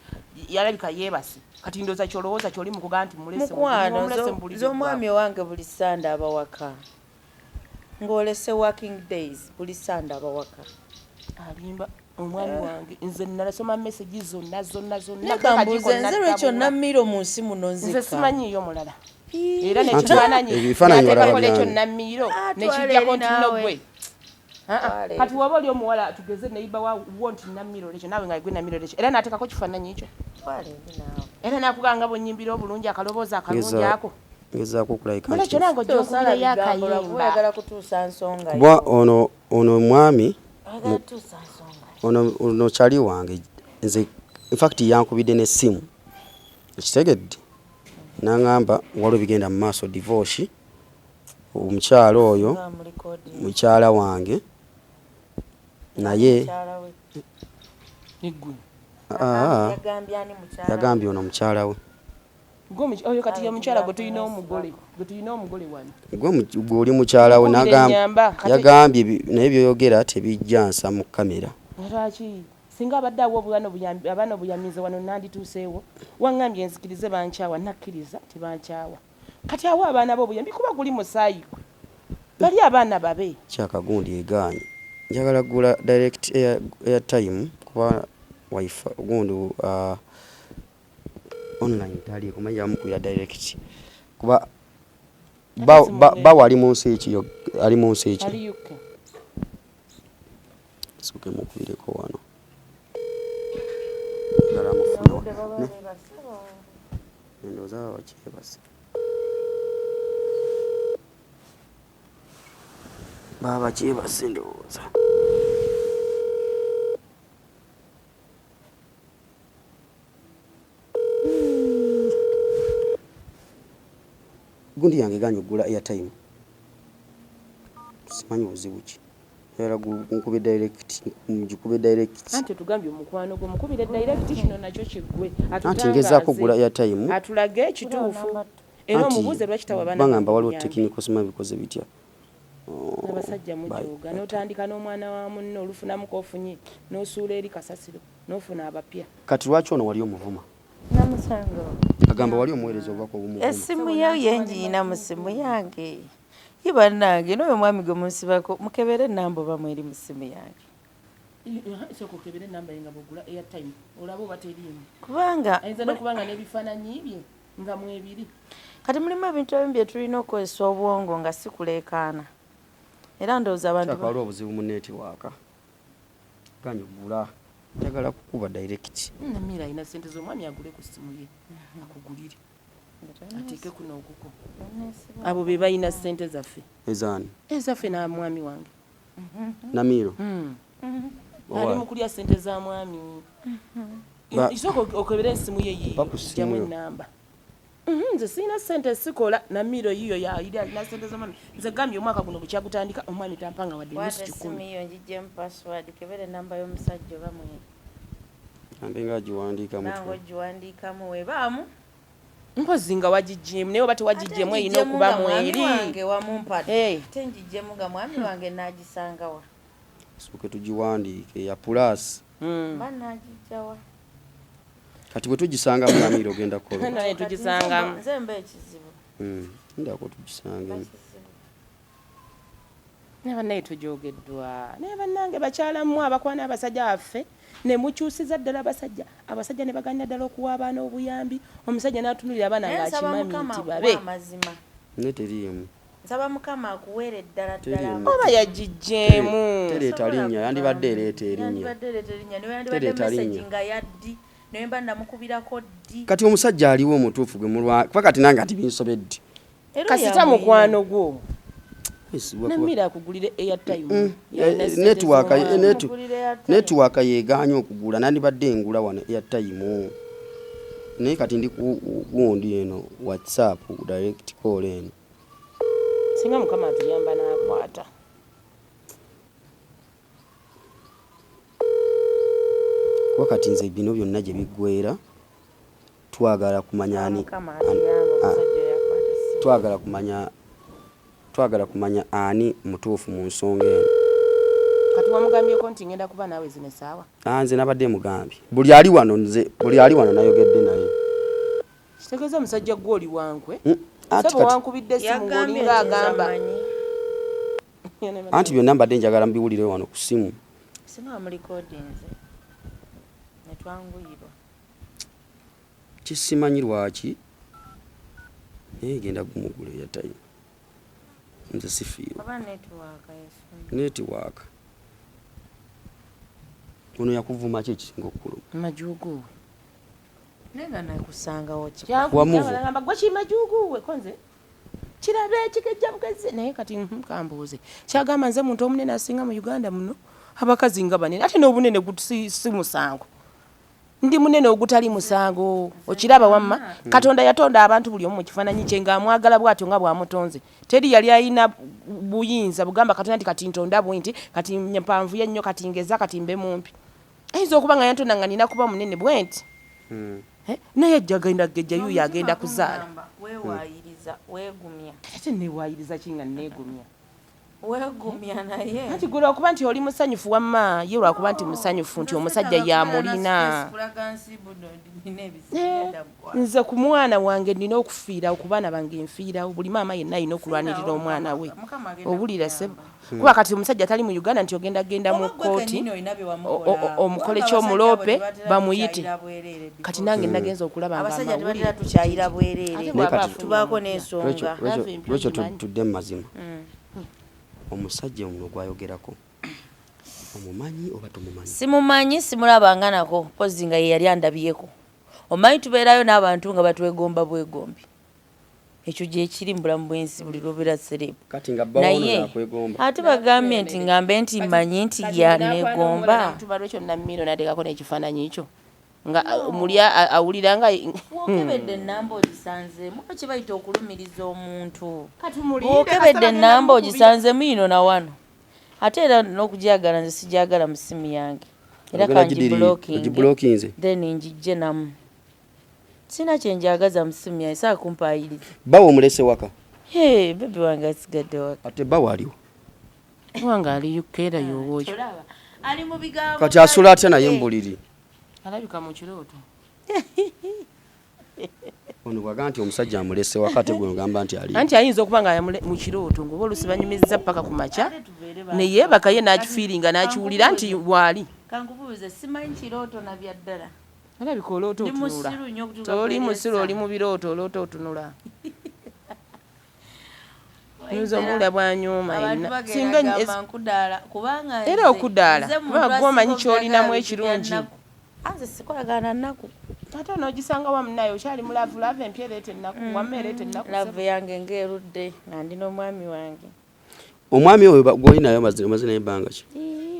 yalabika yeebase. Kati ndowooza kyolowooza kyoli mu kugamba nti mulese mu buliri, Mukwano, omulese mu buliri. z'omwami owange buli Sande aba waka. Ng'olese working days, buli Sande aba waka. Alimba omwami wange. Nze nalasoma message zonna zonna zonna. Nekambuuze, nze lwekyo Nammiiro mu nsi muno Nze nzika? simanyiiyo mulala era Anti nekifaananyi ebifaananyi nateekako walaba lekyo byani? Nammiiro Ah, nekijjako twala nti nno eri. gwe. Ah, ah. Twala eri. Kati waba oli omuwala, tugeze neiba wo nti Nammiiro lekyo, naawe nga gwe Nammiiro lekyo, era nateekako kifaananyi ekyo. Twala eri naawe. Era nakuganga bwenyimbira obulungi, akaloboozi akalungi ako. Ngezaako okulabika Mulekyo nti nange ojja Tosala onkubireyo bigambo lwakuba akayimba. oyagala kutuusa nsonga Kuba yo. ono omwami Oyagala kutuusa nsonga yo. Ono kyali wange nze, infact yankubidde n'essimu, ekitegedde, n'aŋŋamba waliwo bigenda mu maaso, divorce, omukyalo oyo Nga mu recording. mukyala wange naye. Mukyala we. Eggwe. Ah, Yagambye ani mukyala we? Yagambye ono mukyala we. Gwe oyo kati ye mukyala gwe tulina, omugole gwe tulina, omugole wano. Gwe oli mukyala we. Nkubira ennyamba, Yagambye naye byoyogera tebijja nsa mu kamera. Lwaki singa abadde awo obwana abaana obuyamize wano nandituuseewo? Waŋŋambye nzikirize bankyawa, nakkiriza tebankyawa. Kati awo abaana bo obuyambi, kuba guli musaayi gwe, bali abaana babe. Kyakagundi egaanye, njagala gula direct airtime kuba wifi gundi online taliiko. Manyi yamukubira direct kuba bawo ali mu nsi ki? Ali mu nsi ki? Ali UK. Sooke mukubireko wano. Njagala mufune ndowooza baba bakyebase, baba bakyebase ndowooza. Gundi yange ganye okugula airtime, simanyi buzibu ki. Njagala nkube direct, ngikube direct. Anti tugambye omukwano gwe, mukubire direct, kino nakyo kiggwe. Anti ngezaako okugula airtime. Atulage ekituufu era Anti omubuuze lwaki tawa baana bangamba waliwo bamuyambe. technical, simanyi bikoze bitya. Oh, Abasajja bye. mujooga, n'otandika n'omwana wa munno, olufunamu kofunye n'osuula eri kasasiro n'ofuna abapya. Kati lwaki ono wali omuvuma? Namusanga. Agamba wali omuweereza obubaka obumuvuma. Essimu ye yengiina mu simu yange. Ye bannange, n'oyo omwami gwe munsibako, mukebere enamba oba mweri mu simu yange. Sooka okebere enamba ye nga bwogula airtime, olabe oba teriimu. Kubanga Ayinza n'okuba nga n'ebifaananyi bye nga mwebiri. Kati mulimu ebintu ebimu bye tulina okukozesa obwongo nga si kuleekaana. Era ndowooza abantu Kyaka waliwo obuzibu mu network, ganye ogula, njagala kukuba direct. Namira alina sente z'omwami, agule ku ssimu ye akugulire, ateeke kuno okuko. Abo be balina sente zaffe. Ezaani? Ezaffe n'amwami wange. Namiiro? Ali mu kulya sente za mwami. Isooka okebere esimu ye yiyo. Mpa ku ssimu Ggyamu yo. ennamba. Nze sirina sente, sikola. Namiiro yiyo yayiri, alina sente z'omwami. Nze gambye omwaka guno bukyagutandika, omwami tampanga wadde Kwata nusu essimu 100. yo ngiggyemu password, kebera enamba y'omusajja oba mweri. Ambe nga agiwandiika Nange mutwe. ogiwandiikamu webaamu. Mpozi nga wagiggyemu, naye oba tewagiggyemu erina okuba Ate ngiggyemu nga mwami mweri. wange wamumpadde. Hey. Ate ngiggyemu nga mwami wange naagisangawa? Sooke tugiwandiike ya plus. Mba naagiggyawa? Kati bwe tugisangamu, Namiiro ogenda kukola? Naye Kati tugisangamu. nze mba ekizibu. Ndako tugisangemu. Naye bannaye tujogeddwa. Naye bannange bakyala mmwe abakwana abasajja baffe ne mukyusiza ddala abasajja. Abasajja ne baganya ddala okuwa abaana obuyambi. Omusajja n'atunulira abaana ng'akimanyi nti babe. Naye teriimu. Nsaba Mukama akuweere ddala ddala. Oba yagiggyemu. Tereeta linnya, yandibadde ereeta erinnya. Yandibadde ereeta erinnya, ne yandibadde message nga ya ddi, ne mba namukubirako ddi. Kati omusajja aliwo omutuufu gwe mulwa, kuba kati nange ati binsobedde. Kasita mukwano gwo. Namira akugulire airtime. Network, network yegaanye okugula, nandibadde engula wano airtime. Naye kati ndi ku gundi eno WhatsApp direct call eno. Singa Mukama atuyamba n'akwata. Kuba kati nze bino byonna gye biggweera twagala kumanya ani, twagala kumanya ani mutuufu mu nsonga eno. Kati wamugambyeko nti ngenda kuba naawe zino essaawa? Nze nabadde mugambye. Buli ali wano nze, buli ali wano nayogedde naye. Kitegeeza omusajja gwe oli wankwe? Sebo wankubidde essimu ng'olinga agamba. Anti byonna mbadde njagala mbiwulire wano ku ssimu. Singa wamulikodinze ne twanguyirwa. Kisimanyi lwaki naye genda gumugula airtime. Nze sifiirwa. Oba network yesumba. Network. Ono yakuvuma ki ekisinga okukuluma? Majuugu. Naye nga nakusangawo ki? Wamuvu. Gwe ki majuugu we konze? Kirabe ekigejja bugezi. Naye kati kambuuze. Kyagamba nze muntu omunene asinga mu Uganda muno. Abakazi nga banene ate n'obunene si musango. Ndi munene ogutali musango. Okiraba wamma? Katonda yatonda abantu buli omu mu kifaananyi kye ng'amwagala bw'atyo nga bw'amutonze. Teri yali alina buyinza bugamba Katonda nti kati ntonda bwe nti, kati mpanvuye nnyo, kati ngeza, kati mbe mumpi. Ayinza okuba nga yantonda nga nina kuba munene bwe nti. Naye ajja agenda gejja yuyo agenda kuzaala. Weewaayiriza, weegumya. Ate neewaayiriza ki nga neegumya? Weegumya naye. Anti gwe lwakuba nti oli musanyufu wamma, ye lwakuba nti musanyufu nti omusajja yamulina. Nze ku mwana wange nina okufiirawo, ku baana bange nfiirawo. Buli maama yenna alina okulwanirira omwana we. Owulira ssebo? Kuba kati omusajja tali mu Uganda nti ogenda genda mu kkooti omukole ky'omuloope bamuyite. Kati nange nagenza okulaba nga abasajja tebatera tukyayira bwereere. Tubaako n'ensonga. Lwekyo tudde mu mazima. Omusajja ono gwayogerako omumanyi oba tomumanyi? Simumanyi, simulabanga nako, mpozi nga ye yali andabyeko. Omanyi tubeerayo n'abantu nga batwegomba bwegombi. Ekyo gye kiri mu bulamu bw'ensi buli lw'obeera celeb. Kati nga bba wono yakwegomba. Ate bagambye nti ngambe nti mmanyi nti yaneegomba. Tuba lwekyo Namiro n'ateekako n'ekifaananyi kyo. Nga muli awulira nga Bw'okebedde ennamba ogisanzeemu, oba kye bayita okulumiriza omuntu. Bw'okebedde ennamba ogisanzeemu yino na wano. Ate era n'okugyagala nze sigyagala mu ssimu yange. Era kangiblockinge then ngijje namu. Sina kye njagaza mu ssimu yange, saagala kumpaayiriza. Bbawo omulese waka? Hee, bbebi wange asigadde waka. Ate bbawo aliwo? Wange ali UK era y'oba oyo. Ali mu bigambo. Kati asula atya naye mu buliri? Alabika mu kirooto. Ono bw'agamba nti omusajja amulese waka ate gwe ogamba nti ali. Anti ayinza okuba nga mu kirooto ng'oba oluusi banyumizza ppaka ku makya ne yeebaka ye n'akifiiringa n'akiwulira nti waali. Kankubuuze simanyi kirooto na bya ddala. Alabika oloota otunula. Toli musiru oli mu birooto oloota otunula. Nze omuwulira bw'anyooma yenna. Singa era okudaala kuba gwe omanyi ky'olinamu ekirungi. Anze sikolagana nnaku. Ate onoogisanga wa munnaye okyali mu laavu, laavu empya ereeta ennaku, wamma ereeta ennaku. Laavu yange ng'erudde nga ndi n'omwami wange. Omwami oyo gw'oli naye omaze naye ebbanga ki?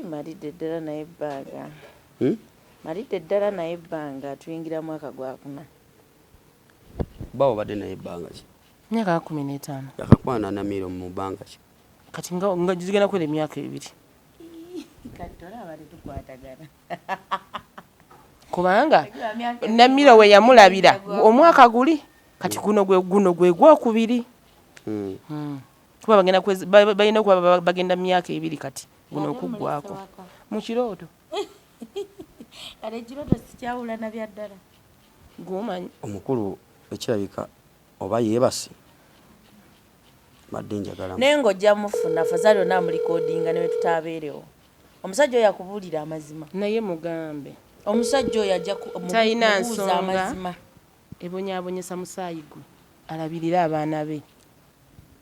Malidde ddala naye ebbanga. Malidde ddala naye ebbanga tuyingira mwaka gwakuna. Bba obadde naye ebbanga ki? Myaka 15. Yakakwana Namiro mu bbanga ki? Kati nga zigenda kuwera emyaka 2. Kati tolaba tetukwatagana. Kubanga Namiro we yamulabira omwaka guli kati guno gwe gwokubiri. Kuba bagenda balina okuba bagenda myaka 2 kati guno okuggwako. Mu kirooto. Kale ekirooto sikyawula na bya ddala. Gw'omanyi. Omukulu ekirabika oba yeebase. Mbadde njagala Naye ng'ojja mufuna fazaali onaamulikodinga ne wetutaabeerewo. Omusajja oyo akubuulira amazima. Naye mugambe. Omusajja oyo ajja Talina mubuuza nsonga. amazima. Ebonyaabonyesa musaayi gwe alabirire abaana be.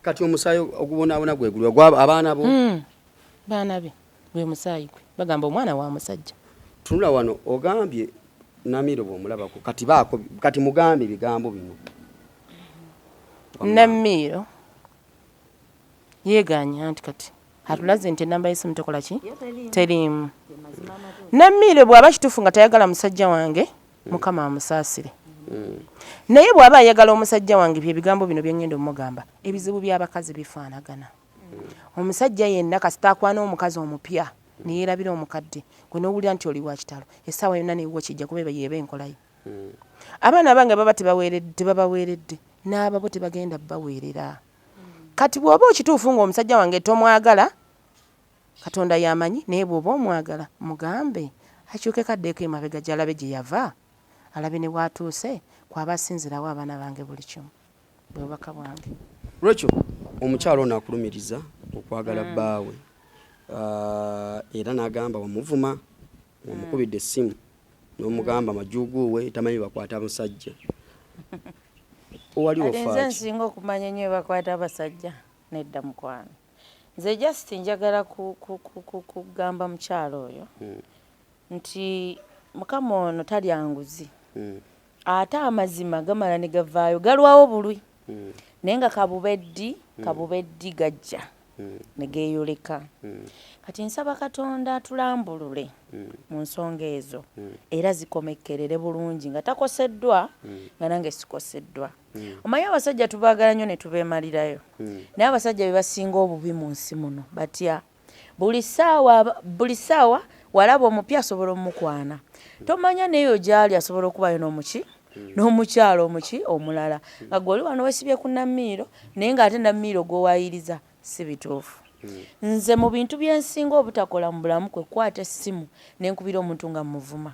Kati omusaayi ogubonaabona gwe gulwa gwa abaana bo. Baana be gwe musaayi gwe, bagamba omwana wa musajja. Tunula wano, ogambye Namiiro bw'omulabako kati baako, kati mugambe ebigambo bino. Namiiro yeeganya nti kati atulaze nti ennamba y'essimu tekola ki? Teriimu. Namiiro bw'aba kituufu nga tayagala musajja wange, Mukama amusaasire. Naye bw'aba ayagala omusajja wange, bye bigambo bino bye ŋŋenda omugamba. Ebizibu by'abakazi bifaanagana. Omusajja yenna kasita akwana omukazi omupya ne yeerabira omukadde, gwe n'owulira nti oli wa kitalo, essaawa yonna newuwo kijja kuba yeeba enkolayo. Abaana bange baba tebabaweeredde, n'ababo tebagenda baweerera. Kati bw'oba okituufu ng'omusajja wange tomwagala, Katonda y'amanyi, naye bw'oba omwagala mugambe akyuke kaddeeko emabega gy'alabe gye yava, alabe ne w'atuuse, kw'aba asinzirawo abaana bange buli kimu. Bwe bubaka bwange. Rachel, omukyala ono akulumiriza okwagala bbaawe, era n'agamba wamuvuma, wamukubidde essimu n'omugamba majuuguuwe tamanyi bakwata musajja. Owali Kati nze ofaaki? nsinga okumanya ennyo bakwata abasajja nedda mukwano. Nze just njagala kugamba mukyala oyo nti Mukama ono talya nguzi. Ate amazima gamala ne gavaayo, galwawo bulwi. Naye nga kabube ddi gajja ne geeyoleka. Kati nsaba Katonda atulambulule mu nsonga ezo era zikomekkerere bulungi nga takoseddwa, nga nange sikoseddwa. Omanyi abasajja tubaagala nnyo ne tubeemalirayo. Naye abasajja be basinga obubi mu nsi muno batya. Buli ssaawa walaba omupya asobola omukwana. Tomanya n'eyo gy'ali asobola okubayo n'omuki? N'omukyala omuki omulala. Nga gwe oli wano weesibye ku Namiiro, naye ng'ate Namiiro gw'owaayiriza si bituufu. Nze mu bintu bye nsinga obutakola mu bulamu kwe kukwata essimu ne nkubira omuntu nga mmuvuma.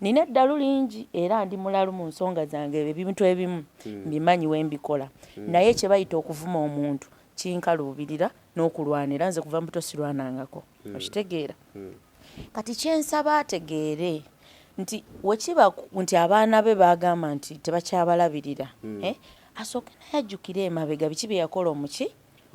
Nina eddalu lingi era ndi mulalu mu nsonga zange, ebintu ebimu mbimanyi we mbikola. Naye kye bayita okuvuma omuntu kinkaluubirira n'okulwana, era nze kuva mu buto sirwanangako. Okitegeera? Kati kye nsaba ategeere nti wekiba nti abaana be baagamba nti tebakyabalabirira, asooke naye ajjukire emabega biki bye yakola omuki?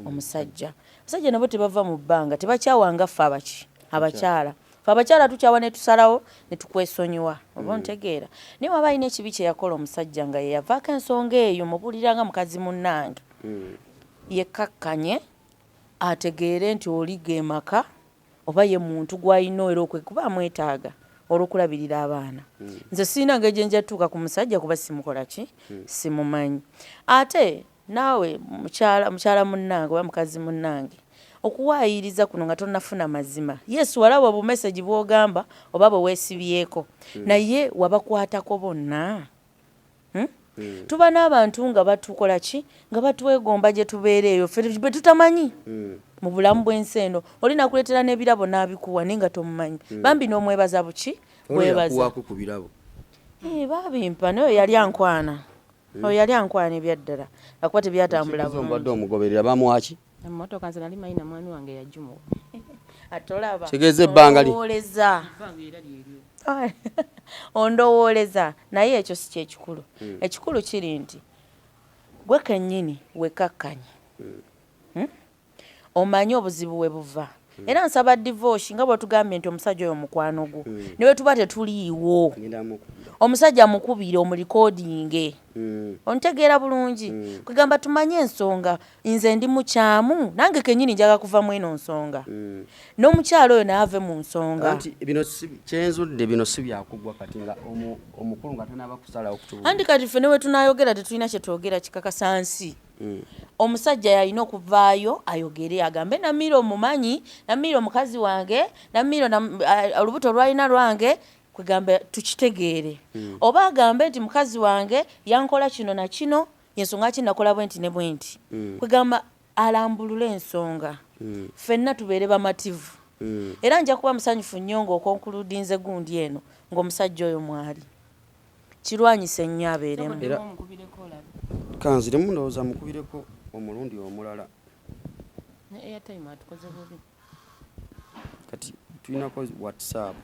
Omusajja. Abasajja nabo tebava mu bbanga, tebakyawanga ffe abaki? Abakyala. Ffe abakyala tukyawa ne tusalawo ne tukwesonyiwa, oba ontegeera. Naye waba alina ekibi kye yakola omusajja nga ye yavaako ensonga eyo, mubuulira nga mukazi munnange. Yekkakkanye, ategeere nti oli ge maka oba ye muntu gw'alina era kuba amwetaaga olw'okulabirira abaana. Nze sirina ngeri gye nja tuuka ku musajja kuba simukola ki? Simumanyi. Ate naawe mukyala munnange oba mukazi munnange, okuwaayiriza kuno nga tonnafuna mazima. Yes, walaba obumesegi bw'ogamba oba bwe weesibyeko, naye wabakwatako bonna. Tuba n'abantu nga batukola ki? Nga batwegomba gye tubeera eyo, ffe bwe tutamanyi mu bulamu bw'ensi eno. Oli nakuleetera n'ebirabo n'abikuwa naye nga tomumanyi. Bambi n'omwebaza buki? Bwebaza. Yakuwaako ku birabo. Baabimpa, naye oyo yali ankwana. Oyo yali ankwana ebyaddala. Lwakuba tebyatambula bulungi. Mbadde bulungi. omugoberera bamuwa ki? Emmotoka nze nali manyi na mwami wange yagimuwa. Atolaba. Kitegeeza ebbanga li. Ondowooleza. Ebbanga era lyeryo. Ondowooleza, naye ekyo si kyekikulu. Ekikulu kiri nti gwe kennyini wekkakkanye. Omanye obuzibu we buva. Era nsaba divorce nga bw'otugambye nti omusajja oyo mukwano gwo. Ne bwe tuba tetuliiwo. Omusajja mukubire omulikodinge. Ontegeera bulungi. Kugamba tumanye ensonga, nze ndi mukyamu, nange kennyini njagala kuva mu eno nsonga. N'omukyala oyo naye ave mu nsonga. Anti bino si kyenzudde, bino si byakugwa kati nga omukulu nga tanaba kusalawo kutubuulira. Anti kati ffe ne bwe tunaayogera tetulina kye twogera kikakasa nsi. Omusajja yalina okuvaayo ayogere agambe Namiiro omumanyi, Namiiro mukazi wange, Namiiro olubuto lwalina lwange, kwegamba tukitegeere. Oba agambe nti mukazi wange yankola kino na kino, ensonga ki nakola bwe nti ne bwe nti. Kwegamba alambulule ensonga. Ffenna tubeere bamativu. Era nja kuba musanyufu nnyo ng'okonkuludinze gundi eno ng'omusajja oyo mwali. Kirwanyise nnyo abeeremu. Era kanziremu ndowooza mukubireko. Omulundi omulala. Ne airtime atukoze bubi. Kati tulinako WhatsApp.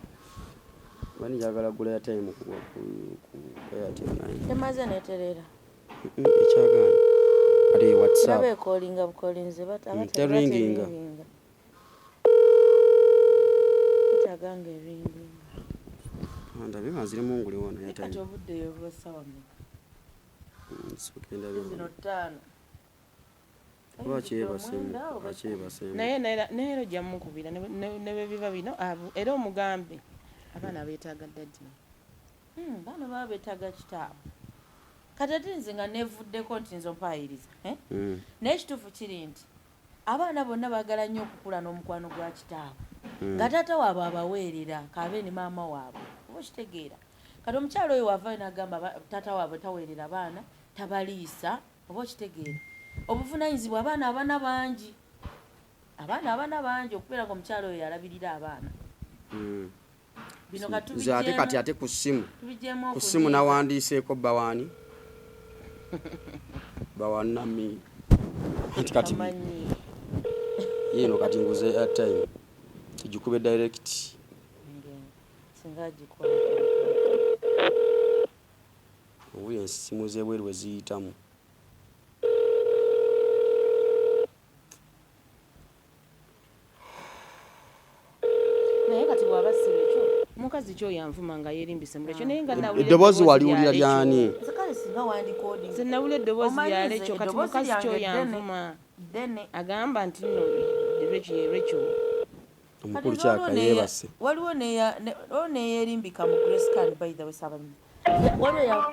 Bani njagala gula airtime ku Airtel naye. Temaze neterera. Ekyagaana. Kati WhatsApp. Ndaba ekolinga bukolinze Teringinga. Etaaga nga eringinga. Ndabe nga nzirimu ngule wano Kati airtime. obudde yoba ssaawa mmeka? Sooka ndabe Zino wano. 5. Oba akyebaseemu, akyebaseemu. Naye naye era ojja mukubira ne bwe biba bino era omugambe abaana beetaaga daddy. Baana baba beetaaga kitaabwe. Kati ate nze nga neevuddeko nti nze ompaayiriza. Eh? Naye ekituufu kiri nti abaana bonna baagala nnyo okukula n'omukwano gwa kitaabwe. Nga taata waabwe abaweerera k'abe ne maama waabwe. Oba okitegeera. Kati omukyala oyo w'avaayo n'agamba taata waabwe taweerera baana, tabaliisa, oba okitegeera. Obuvunaanyizibwa abaana abana bangi. Abaana abana bangi okubeera ng'omukyala oyo yalabirira abaana. Bino Nze ate kati ate ku ssimu. Ku ssimu nawandiiseeko bawaani. Bawanami. Nti kati yeno kati nguze airtime. Tugikube direct. Singa agikuba. Owulira essimu z'ebweru bwe ziyitamu. Naye kati bw'aba si lwekyo, mukazi ki oyo anvuma nga yeerimbise mu lwekyo naye nga nawulira Eddoboozi waliwulira lyani? Nze kale singa wandikodinga. Nze nawulira eddoboozi Omanyi lya nze Rachel, kati eddoboozi mukazi ki lyange oyo ddene. anvuma? Ddene. Agamba nti nno Rachel ye Rachel. Omukulu Kati kyaka yeebase. Waliwo neyeerimbika mu Grace Khan, by the way, Ssaabaminisita. Waliwo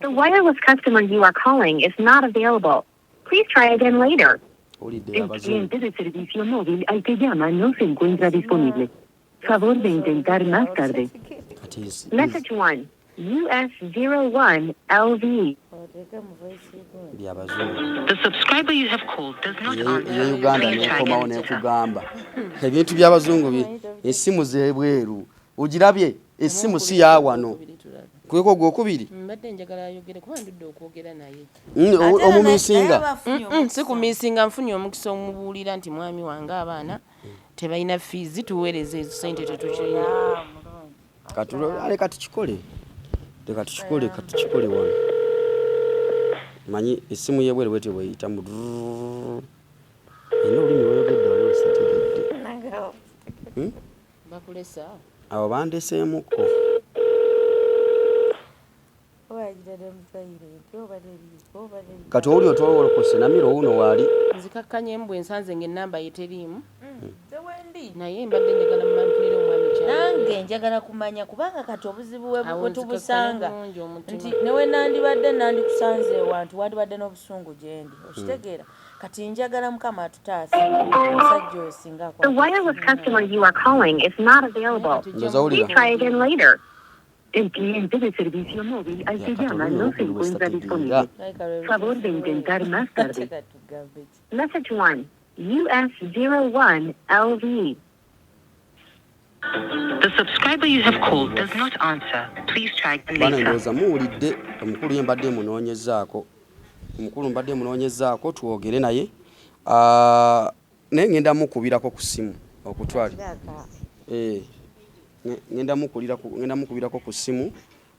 The wireless customer you are calling is not available. Please try again later. Owulidde El abazungu. cliente de servicio móvil al que llama no se encuentra disponible. Favor de intentar más tarde. Kati Message 1, US01 LV. Oteeke mu voice record. Byabazungu. The subscriber you have called does not answer. Eye Uganda Please try nekomawo again later. nekugamba. Ebintu by'abazungu essimu z'ebweru. Ogirabye essimu si ya wano. Kuliko ogwokubiri? Mbadde njagala ayogere kuba ndudde okwogera naye. Omumiisinga? Si kumiisinga, nfunye omukisa omubuulira nti mwami wange abaana tebalina fiizi, tuweereze ezo ssente tetukirina. Ale katukikole. Leka tukikole, katukikole wano. Manyi essimu y'ebweru bwetyo bw'eyita mu Erina olulimi lw'oyogedde wali lwe sitategedde. Bakulesa? Awo bandeseemukko. Kati owuli otwolokose Namiro wuuno waali. Nzikakkanye bwe nsanze ng'ennamba ye teriimu. Naye mbadde njagala mpulire omwami ky'ayogera. Nange njagala kumanya kubanga kati obuzibu Awo we nzikakkanya tubusanga bulungi omutima. nti ne we nandibadde nandikusanze ewantu wandibadde n'obusungu gye ndi. Okitegeera? Kati njagala Mukama atutaase omusajja oyo singa The wireless customer you are calling is not available. Ndowooza Please try again later. El cliente de servicio móvil al que llama no se encuentra disponible. Favor de intentar más tarde. Message 1, US01 LV. The subscriber you have called does not answer. Please try again Bana later. ndowooza muwulidde omukulu ye mbadde munoonyezaako. Omukulu mbadde munoonyezaako twogere naye. Naye ngenda mukubirako ku ssimu okutwala. Ngenda mukubirako ku ssimu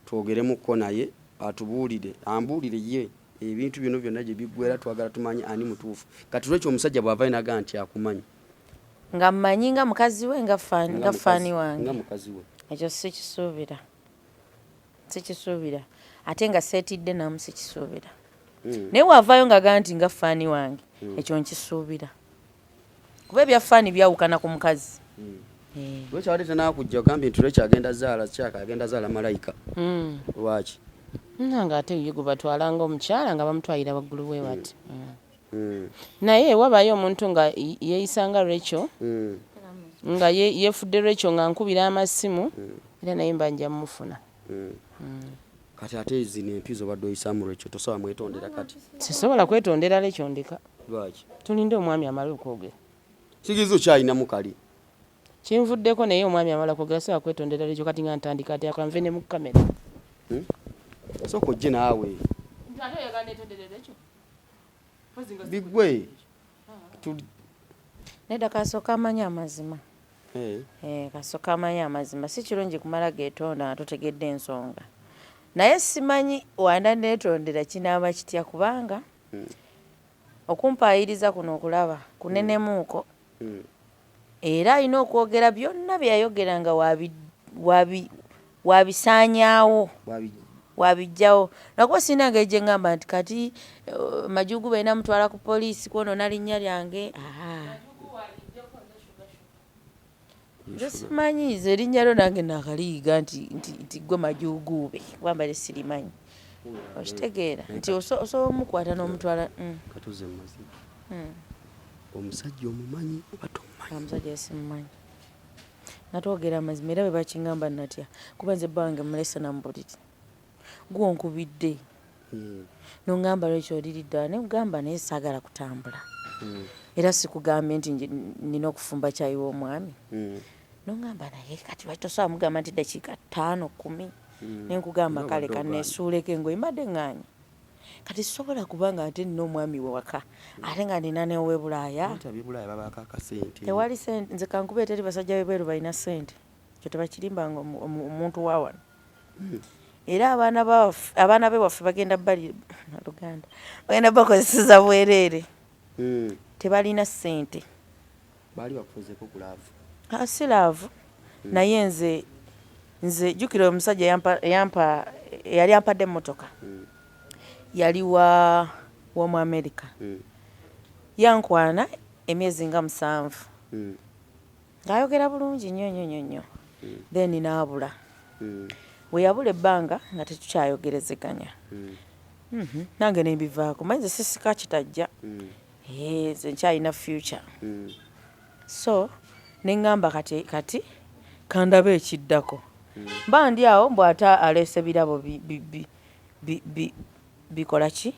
twogeremuko naye atubuulire, ambuulire ye ebintu bino byonna gye biggweera, twagala tumanye ani mutuufu. Kati lwekyo omusajja bw'avaayo n'agamba nti akumanyi. Nga mmanyi nga mukazi we, nga faani, nga faani wange. Nga mukazi we. Ekyo sikisuubira. Sikisuubira. Ate nga seetidde namu sikisuubira. Naye w'avaayo ng'agamba nti nga faani wange, ekyo nkisuubira. Kuba ebya faani byawukana ku mukazi. Lwaki abadde tannakujja ogambye nti lwaki agenda zaala kyaka, agenda zaala malayika. Lwaki? Nange ate ye gwe batwala ng'omukyala nga bamutwalira waggulu bwe bati. Naye wabayo omuntu nga yeeyisa nga Rachel, nga yeefudde Rachel nga nkubira amasimu, era naye mba nja mmufuna. Kati ate zino empiso obadde oyisaamu Rachel, tosobola mwetondera kati? Sisobola kwetondera Rachel ndeka. Lwaki? Tulinde omwami amale okwogera. Kigizo kyalinamu kali. Kinvuddeko naye omwami amala kwogera, sobola kwetondera Rachel kati nga ntandika ati akanve ne mu kamera. Sooka ojje naawe. Ate oyagala neetondere Rachel? Bigwe. Nedda, kasooka amanyi amazima. Kasooka amanyi amazima. Si kirungi kumala geetonda nga totegedde ensonga, naye simanyi wanda neetondera kinaaba kitya, kubanga okumpaayiriza kuno okulaba kunenemuuko. Era alina okwogera byonna bye yayogera nga wabisaanyaawo, wabijjawo, nakuba sirina ngeri gye ŋŋamba nti kati Majugu balina mutwala ku poliisi kwonoona linnya lyange. Nze simanyi, nze erinnya lyo nange nakaliyiga nti gwe Majuguube, kuba mbadde sirimanyi. Okitegeera nti osobola omukwata n'omutwala. Katuze mu mazima. Omusajja omumanyi oba tomumanyi? Omusajja simumanyi, nga twogera amazima, era bwe bakiŋŋamba natya, kuba nze bba wange mulese na mu buliri. Gwonkubidde noŋŋamba lwekyo oliridde, ne kugamba naye saagala kutambula, era sikugambye nti nina okufumba kyayi w'omwami. Noŋŋamba naye kati lwaki tosobola mugamba nti dakiika 5, 10? Nenkugamba kale kaneesuuleko engoye, mbadde ŋŋaanye. Kati sisobola kubanga ate nina omwami wewaka, ate nga nina newebulaaya. Tewali sente. Nze kankube, teri basajja bebweru balina sente, kyo tebakirimbanga omuntu wa wano. Era abaana bewaffe bagenda bali Luganda, bagenda bakozeseza bwereere. Tebalina sente. Baali bakufuzeeko ku love? Si love, naye nze jjukira omusajja yampa yali ampadde emmotoka, yali wa w'omu America. Yankwana emyezi nga 7 ng'ayogera bulungi nnyo nnyo nnyo nnyo, then n'abula. Bwe yabula ebbanga nga tetukyayogerezeganya, nange nembivaako. Manyi nze sisika kitajja, nze nkyalina future. So neŋŋamba kati kati kandabe ekiddako. Mba ndi awo, mbw ate aleese birabo bikola ki,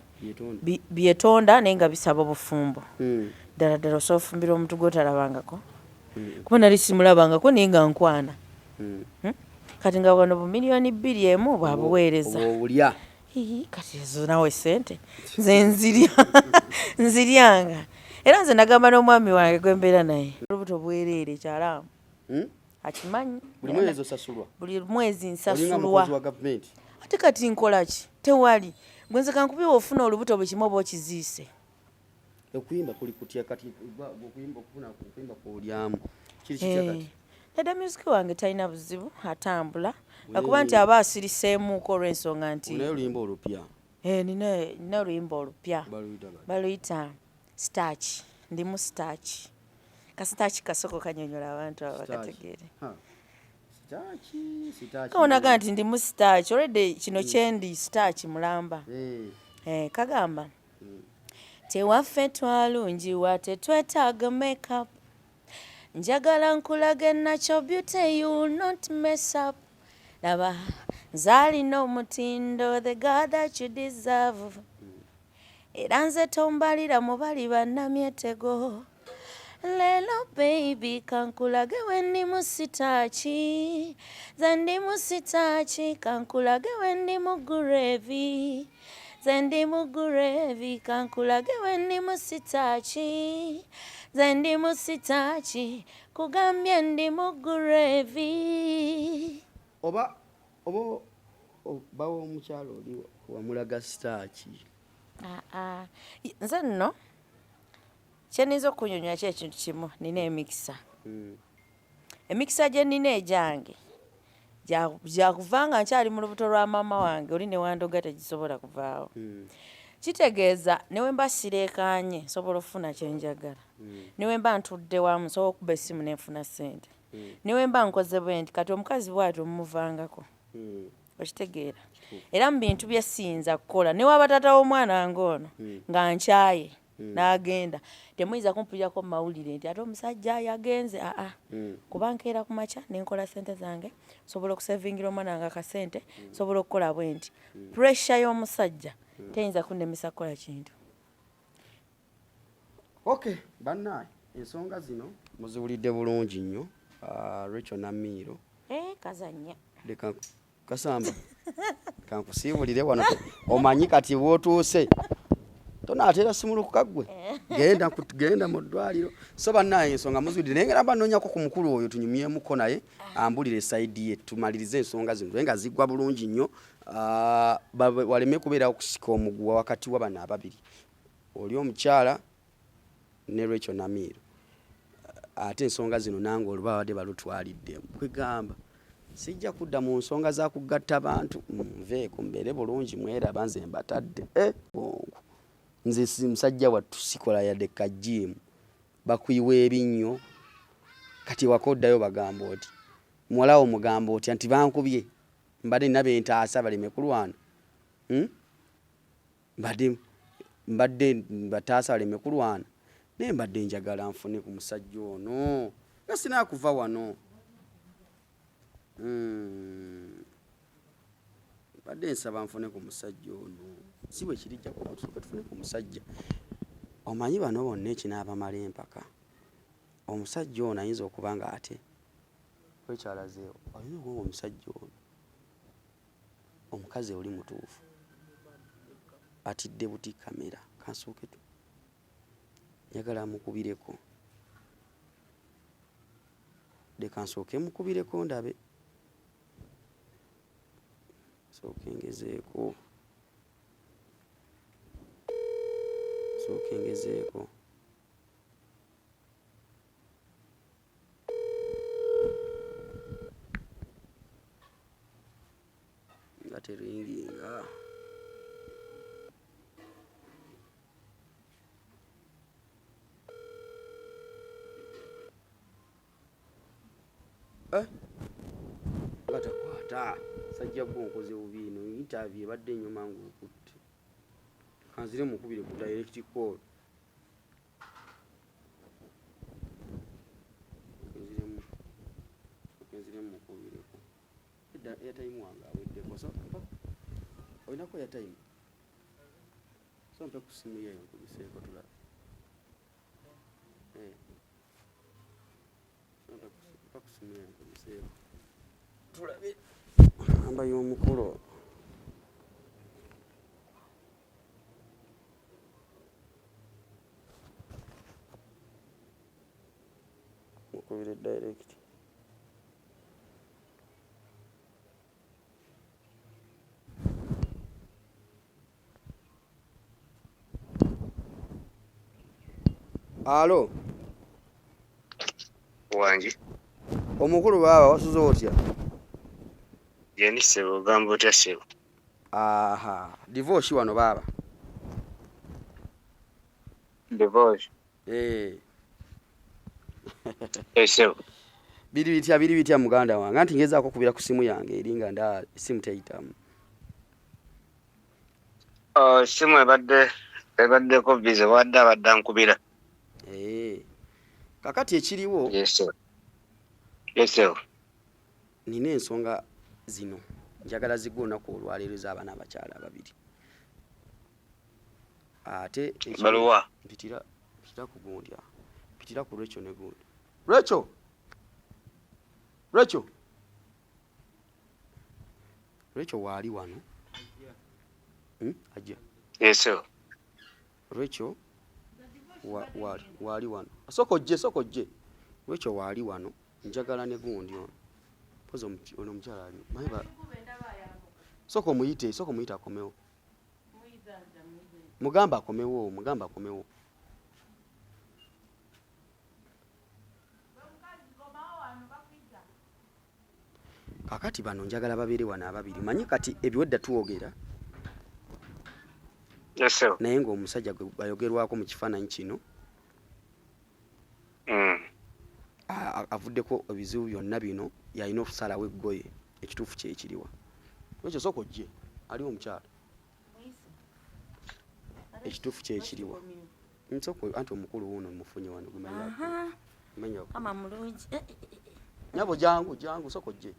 byetonda, naye nga bisaba obufumbo. Ddala ddala osobola ofumbira omuntu gw'otalabangako? Kuba nali simulabangako, naye nga nkwana. Kati nga wano bu miliyoni 2 emu bwabuweereza. Obulya. Kati ezo nawe sente nze nzirya, nziryanga. Era nze nagamba n'omwami wange gwe mbeera naye, olubuto bwereere, kyalaamu. Akimanyi. Buli mwezi osasulwa? Buli mwezi Olinga nsasulwa. mukozi wa gavumenti. Ate kati nkola ki? Tewali. Gwe nze kankubi, ofuna olubuto buli kimu oba okiziise. Okuyimba kuli kutya kati? Okuyimba, okufuna okuyimba kwolyamu kiri kitya kati? Nedda, music wange talina buzibu, atambula, akuba nti aba asiriseemuuko olw'ensonga nti Naye oluyimba olupya? Nina oluyimba olupya. Baluyita bati? Baluyita Starch. Ndimu starch, ka starch kasoko kanyonyola abantu abo bakategeere. Starch, starch. Kabonaga nti ndimu starch already, kino kyendi starch mulamba. Kagamba tewaffe twalungiwa, tetwetaaga makeup, njagala nkulage natural beauty, you will not mess up. Laba nzaalina omutindo, the God that you deserve. Era nze tombalira mu bali bannamyetego. Leero baby kankulage we ndi mu starch, nze ndi mu starch. Kankulage we ndi mu gravy, nze ndi mu gravy. Kankulage we ndi mu starch, nze ndi mu starch. Kugambye ndi mu gravy. Oba bawa omukyalo oli wamulaga starch? Aa, nze nno kyeniyinza okunyonyola ki, ekintu kimu, nina emikisa. Emikisa gye nnina egyange gyakuva nga nkyali mu lubuto lwa maama wange, oli ne wandoga tegisobola kuvaawo. Kitegeeza ne we mba sireekaanye nsobola okufuna kyenjagala. Ne we mba ntudde wamu nsobola okuba essimu nenfuna ssente. Ne we mba nkoze bwe nti, kati omukazi bw'atyo mumuvangako. Okitegeera? Era mu bintu bye siyinza kukola, ne waba taata w'omwana wange ono nga nkyaye n'agenda, temuyinza kumpulirako mu mawulire nti ate omusajja yagenze. Aa, kuba nkeera ku makya ne nkola ssente zange, nsobola okusevingira omwana wange akasente, nsobola okukola bwe nti. Pressure y'omusajja teyinza kunnemesa kukola kintu. Okay, bannaye, ensonga zino muziwulidde bulungi nnyo. Rachel Namiiro. Kazannya. Leka kasamba kankusiibulire wano. Omanyi kati bw'otuuse. Tonaatera simulukuka ggwe. Genda genda mu ddwaliro. So bannaye ensonga muzwidde naye ngera banoonyako ku mukulu oyo tunyumyemuko naye ambulire esayidi ye tumalirize ensonga zino naye nga ziggwa bulungi nnyo. Waleme kubeerawo kusika omuguwa wakati wa bano ababiri, oli omukyala ne Rachel Namiiro. Ate ensonga zino nange oluba babadde balutwalidde kwegamba sijja kudda mu nsonga za kugatta bantu, nveeko mbeere bulungi mweraba nze mbatadde. Bongo nze si musajja wattu sikola yadde kajiimu, bakuyiwa ebinnyo kati waka oddayo bagamba oti muwala wo mugamba otya nti bankubye mbadde nina bentaasa baleme kulwana, Mbadde mbataasa baleme kulwana naye mbadde njagala nfune ku musajja ono nga sinakuva wano. Mbadde nsaba nfune ku musajja ono, si bwe kiri jja tusooke tufune ku musajja. Omanyi bano bonna ekinaabamala empaka, omusajja ono ayinza okuba nga ate wekyalazeewo, ayinza okuba nga omusajja ono omukazi oli mutuufu atidde buti kamera. Kansooke tu njagala mukubireko, leka nsooke mukubireko ndabe, nsooke ngezeeko, nsooke ngezeeko. Nga teringinga. Nga takwata sajja gwo nkoze bubi ino interview ebadde enyuma ng'okutte. Kanzire mukubire ku direct call. Nziremu mukubireko. Edda airtime wange aweddeko. So olinako airtime? So mpe ku ssimu ye nkubiseeko tulabe. So mpa ku ssimu ye nkubiseeko tulabe namba y'omukulu. Mukubire direct. Alo. Wangi. Omukulu baaba wasuze otya? Jendi ssebo, ogamba otya ssebo? Aha, divorce wano baaba. Divorce. Ssebo. Biri bitya muganda wange? Anti ngezaako okubira ku ssimu yange eri nga nda essimu teyitamu. Essimu ebaddeko busy, wadde abadde ankubira. Kakati ekiriwo. Yes sir. Yes sir. Nina ensonga zino njagala zigwe olunaku olwaleero ez'abaana abakyala ababiri. Ate baluwa mpitira ku gundi awo. Mpitira ku Rachel ne gundi. Rachel! Rachel! Rachel waali wano. Ajja. Yes sir. Rachel waali wano. Soko ojje. Rachel waali wano. Njagala ne gundi ono. Pozo ono omukyala ali. Mayiba. Soko omuyite akomewo. Mugamba akomewo. Kakati bano njagala babeere wano ababiri. Manyi kati ebiwedda tuwogera. Yes sir. Naye ng'omusajja gwe bayogerwako mu kifaananyi kino avuddeko ebizibu byonna bino yalina okusalawo eggoye ekituufu kye kiriwa. Ekyo sooka ojje aliwo omukyala. Ekituufu kye kiriwa. Nsooka anti omukulu wuuno mufunye wano gumanya. Kama mulungi. Nyabo jangu sooka ojje.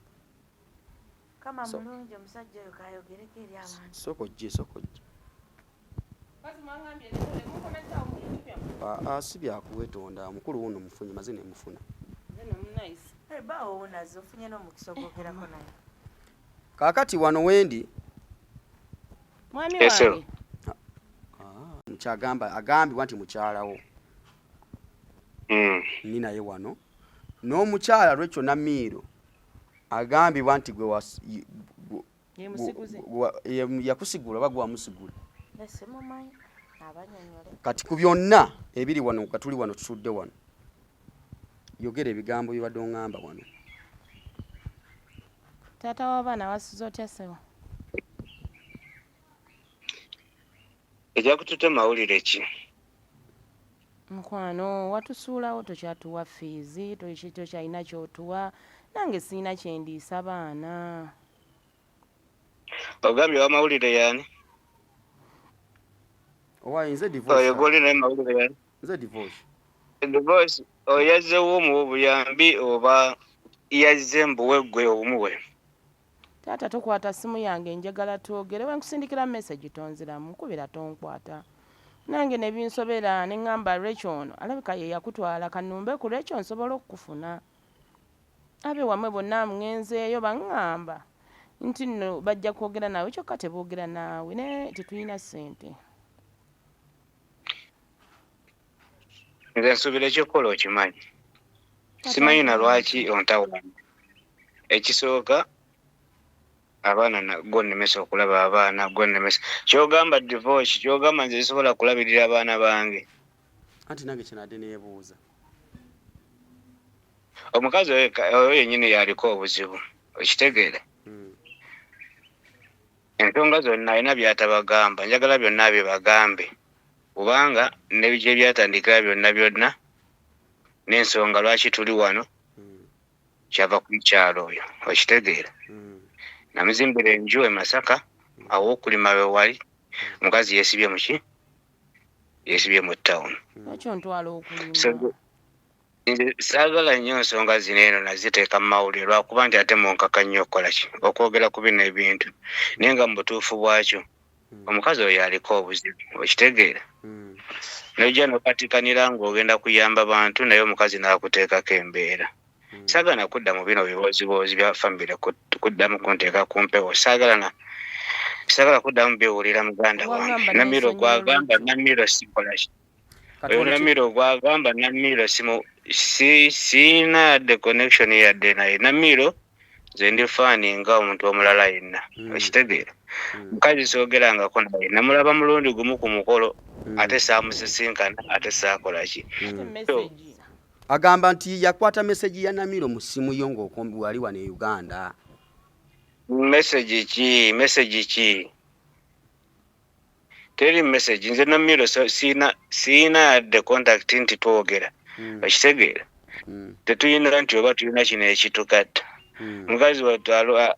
Kama mulungi omusajja oyo kayogereko eri abantu. Sooka ojje. Si byakuwetonda omukulu wuuno mufunye maze ne mufuna. Kaakati wano wendi. Mwami wange. Mukyagamba agambibwa nti mukyalawo. Ndi naye wano n'omukyala Rachel Namiiro agambibwa nti gwe yakusigula oba gwe wamusigula. Kati ku byonna ebiri wano nga tuli wano tutudde wano, yogera ebigambo byobadde oŋŋamba wano. Taata w'abaana wasuze otya ssebo? Ekyakututte mawulire ki? Mukwano watusuulawo tokyatuwa fiizi, tokyalina kyotuwa, nange sirina kyendiisa baana. Ogambye owamawulire yaani? Owaye nze divorce. Oyo gw'oli naye mawulire yaani? Nze divorce. Divorce oyo yazzeewo omuwe obuyambi oba yazze mbuwe ggwe obumuwe? Taata tokwata simu yange njagala twogere wenkusindikira message tonziramu nkubira tonkwata nange nebinsobera nengamba Rachel ono alabika yeyakutwala kanumbe ku Rachel nsobole okukufuna abe wamwe bonna ngenzeeyo bangamba nti nno bajja kwogera naawe kyokka teboogera naawe naye tetulina ssente. Nze nsuubira ekyokukola okimanyi. Simanyi na lwaki ontawaanya. Ekisooka abaana gwe onnemesa okulaba abaana gwe onnemesa. Ky'ogamba divorce, ky'ogamba nze sisobola kulabirira abaana bange. Anti nange kye nabadde neebuuza. Omukazi oyo yennyini y'aliko obuzibu, okitegeera? Ensonga zonna alina by'atabagamba, njagala byonna abibagambe kubanga ne gye byatandikira byonna byonna n'ensonga lwaki tuli wano kyava ku mukyala oyo, okitegeera? Namuzimbira enju e Masaka aw'okulima we wali, omukazi yeesibye mu ki? Yeesibye mu ttawuni. Lwaki ontwala okulima? Nze saagala nnyo nsonga zino eno naziteeka mu mawulire lwakuba nti ate munkaka nnyo okukola ki? Okwogera ku bino ebintu. Naye nga mu butuufu bwakyo omukazi oyo aliko obuzibu, okitegeera? N'ojja n'okatikanira ng'ogenda kuyamba bantu naye omukazi n'akuteekako embeera. Saagala na kudda mu bino bibooziboozi bya famire kuddamu kunteeka ku mpewo. Saagala na saagala kuddamu biwulira muganda wange. Namiro gw'agamba Namiro sikola ki? Oyo Namiro gw'agamba Namiro simu si sirina yadde connection yadde naye. Namiro nze ndi faani nga omuntu omulala yenna. Okitegeera? Mukazi soogerangako naye. Namulaba mulundi gumu ku mukolo ate saamusisinkana ate saakola ki. So, Agamba nti yakwata message ya Namiro mu ssimu yo ng'okombi wali wano e Uganda. Message ki? Message ki? Teri message. Nze Namiro sirina sirina yadde contact nti twogera. Okitegeera? Tetulina nti oba tulina kino ekitugatta. Mukazi wattu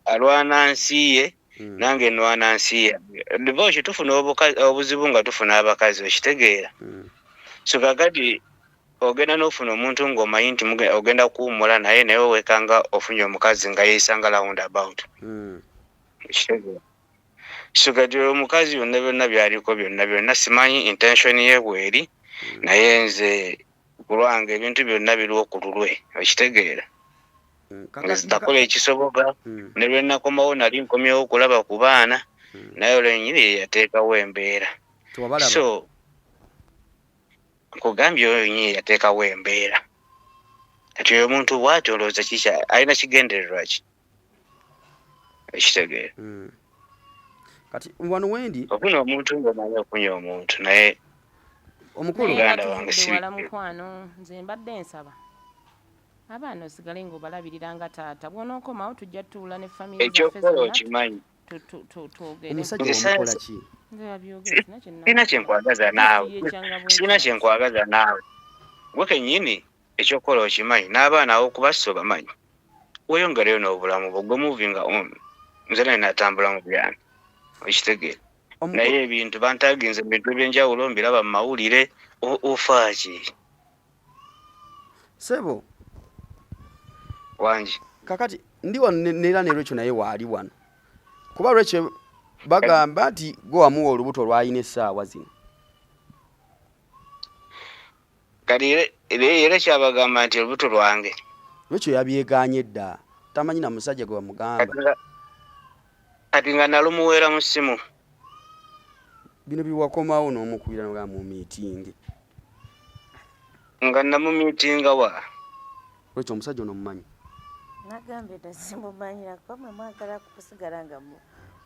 alwana nsi ye nange nwana nsi yange. Divorce tufuna obuzibu nga tufuna abakazi, okitegeera? So kakati ogenda n'ofuna omuntu ng'omanyi nti ogenda kuwummula naye naye owekanga ofunye omukazi nga yeeyisa nga round about. Okitegeera? So kati oyo omukazi byonna byonna by'aliko byonna byonna simanyi intention ye bw'eri naye nze ku lwange ebintu byonna biriwo ku lulwe, okitegeera? Nze nakola ekisoboka ne lwe nakomawo nali nkomyewo okulaba ku baana naye olwo yennyini ye yateekawo embeera. So nkugambye oyo yennyini ye yateekawo embeera. Kati oyo omuntu bw'atyo olowooza kiki alina kigendererwa ki? Okitegeera? Kati wano wendi ofuna omuntu ng'omanyi ofunye omuntu naye omukulu muganda wange si wala mukwano nze mbadde nsaba abaana osigale ng'obalabirira nga taata bw'onookomawo tujja tutuula ne famire zaffe Ekyokukola okimanyi. twogere. Omusajja wamukola ki? Nze babyogere sina kye Sirina kye nkwagaza naawe. Sirina kye nkwagaza naawe. Gwe kennyini ekyokukola okimanyi n'abaana aw'okubassa obamanyi. Weeyongereyo n'obulamu bwo gwe moving on. Nze naye natambula mu byange. Okitegeera? Naye ebintu bantaginze mu bintu eby'enjawulo mbiraba mu mawulire ofa ki? Ssebo. Wangi. Kakati ndi wano nera ne Rachel naye waali wano. Kuba Rachel bagamba nti gwe wamuwa olubuto lw'alina essaawa zino. Kati era kyabagamba nti olubuto lwange. Rachel yabyegaanye dda. Tamanyi na musajja gwe bamugamba. Kati nga nalumuweera mu ssimu. Bino biwakomawo n'omukubira nga mu meeting. Nga namumiitinga wa? Lwekyo omusajja ono mumanyi? Nagambye tasimumanyira kuba mwe mwagala kusigala nga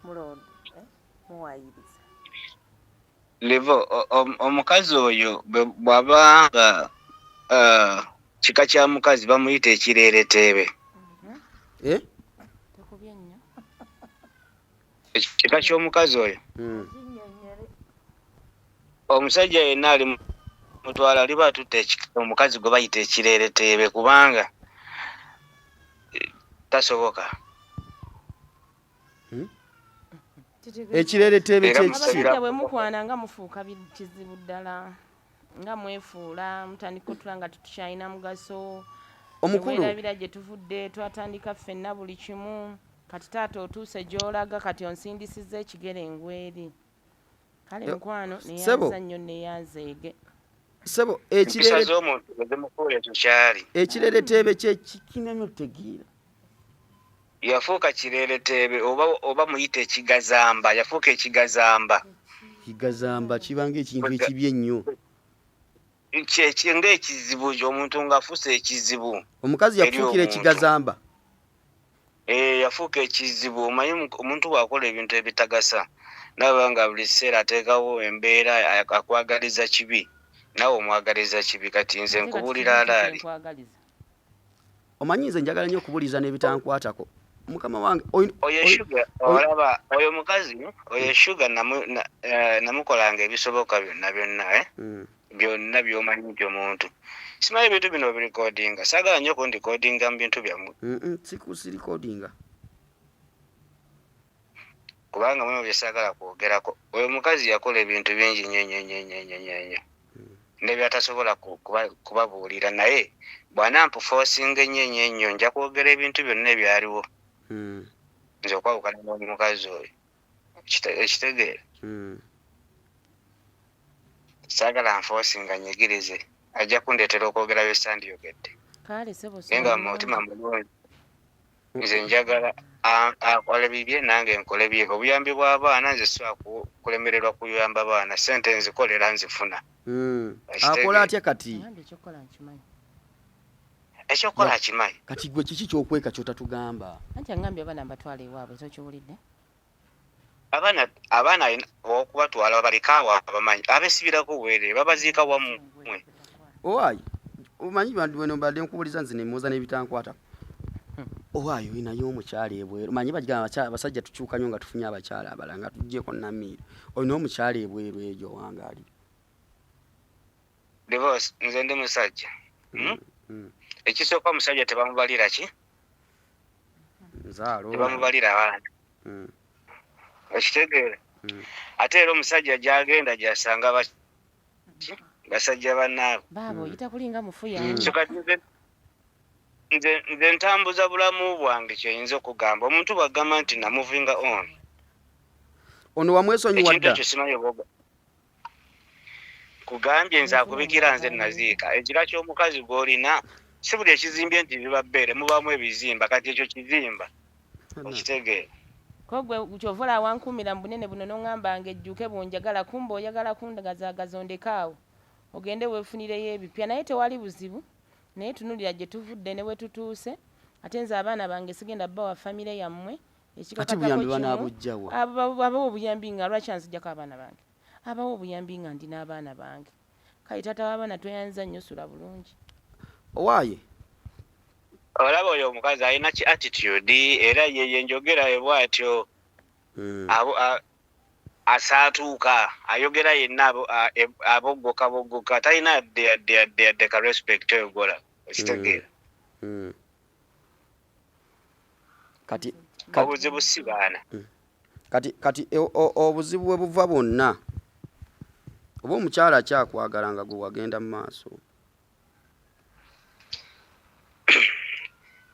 mulonda, muwayiriza. Levo, omukazi oyo bw'aba nga kika kya mukazi bamuyita ekireereteebe. Eh? Tekubye nnyo. Ekika ky'omukazi oyo. Omusajja yenna ali mutwala aliba atutte omukazi gwe bayita ekireereteebe kubanga tasoboka. Ekireereteebe Era kyekiki? Abasajja bwe mukwana nga mufuuka kizibu ddala, nga mwefuula mutandika otula nga tetukyalina mugaso. Omukulu. Neweerabira gye tuvudde, twatandika ffenna buli kimu. Kati taata otuuse gy'olaga, kati onsindisizza ekigere ngweri. Kale mukwano, Ssebo. neyanza nnyo, neyanzeege. Ssebo, Empisa z'omuntu bwe zimufuula ekyo kyali. Ekireereteebe kyekikinamyo tegeera. Yafuuka kireereteebe oba muyite ekigazamba, yafuuka ekigazamba. Kigazamba kibanga ekintu ekibi ennyo. Ng'ekizibu, omuntu ng'afuuse ekizibu. Omukazi Eri yakufuukira omuntu. ekigazamba. Yafuuka ekizibu. Omanyi omuntu bw'akola ebintu ebitagasa, naaba nga buli kiseera ateekawo embeera akwagaliza kibi, naawe omwagaliza kibi. Kati nze Ate kati nkubuulira kibi ki alaali. kyenkwagaliza? Omanyi nze njagala nnyo okubuuliza n'ebitankwatako. Mukama wange, Oyo Sugar, olaba oyo mukazi, oyo Sugar namukolanga ebisoboka byonna byonna, Byonna by'omanyi nti omuntu. Simanyi ebintu bino obirikodinga. Saagala nnyo kundikodinga mu bintu byammwe. Sikusirikodinga. Kubanga mulimu bye saagala kwogerako. Oyo mukazi yakola ebintu bingi nnyo nnyo nnyo nnyo nnyo nnyo nnyo. Ne by'atasobola kubabuulira, naye bw'anampufoosinga ennyo ennyo ennyo nja kwogera ebintu byonna ebyaliwo. Nze okwawukana n'omukazi oyo. Ekitegeera. Saagala nfoosinga nnyigirize. Ajja kundeetera okwogera bye sandiyogedde. Kale ssebo, Naye nga soma mu mutima bulungi. mulungi. Nze njagala akole bibye nange nkole bye. Obuyambi bw'abaana nze sisobola kulemererwa kuyamba baana. Ssente nzikolera nzifuna. Ekitegeera. Akola atya kati? Ngambye ekyokukola nkimanyi. Ekyokukola akimanyi. Kati gwe kiki ky'okweka ky'otatugamba? Anti angambye abaana mbatwale ewaabwe, tokiwulidde? Abaana alina okubatwala babaleke awo abamanyi. Abeesibirako bwereere babaziika wammwe. Owaayi, omanyi bantu bano mbadde nkubuuliza nze ne mmuuza n'ebitankwatako. Owaayi, olinayo omukyala ebweru. Omanyi bagamba abasajja tukyuka nnyo nga tufunye abakyala abalala nga tuggyeko Namiiro. Olina omukyala ebweru eyo gy'owangaalira? Divorce, nze ndi musajja. Ekisooka omusajja tebamubalira ki? Nzaalo. Tebamubalira abaana. Okitegeera? Ate era omusajja gy'agenda gy'asanga basajja bannaabwe. Baaba oyita kulinga mufu yange. So kati nze ntambuza bulamu bwange kyeyinza okugamba. Omuntu bw'agamba nti namuvinga on. Ono wamwesonyiwa Ekintu dda? ekyo simanyi oba kugambye nze akubikira nze naziika. Ekira ky'omukazi gw'olina si buli ekizimbye nti biba bbeere, mubaamu ebizimba, kati ekyo kizimba. Okitegeera? Ko gwe ky'ova olaba wankuumira mu bunene buno n'oŋŋamba ng'ejjuke bw'onjagala, kumbe oyagala kundagazaagaza ondeke awo ogende weefunireyo ebipya. Naye tewali buzibu, naye tunuulira gye tuvudde ne we tutuuse. Ate nze abaana bange sigenda bbawa famire yammwe. Ate obuyambi banaabujja wa? Abawa obuyambi nga lwaki anziggyako abaana bange? Abawa obuyambi nga ndi n'abaana bange. Kale taata w'abaana tweyanza nnyo, sula bulungi. Owaaye? Olaba oyo omukazi alina ki attitude era ye yenjogera ye bw'atyo. Asaatuuka ayogera yenna aboggoka boggoka, talina yadde yadde yadde yadde ka respect oyo gw'olaba. Okitegeera? Kati, obuzibu si baana. Kati obuzibu bwe buva bwonna. Oba omukyala akyakwagala nga gwe wagenda mu maaso.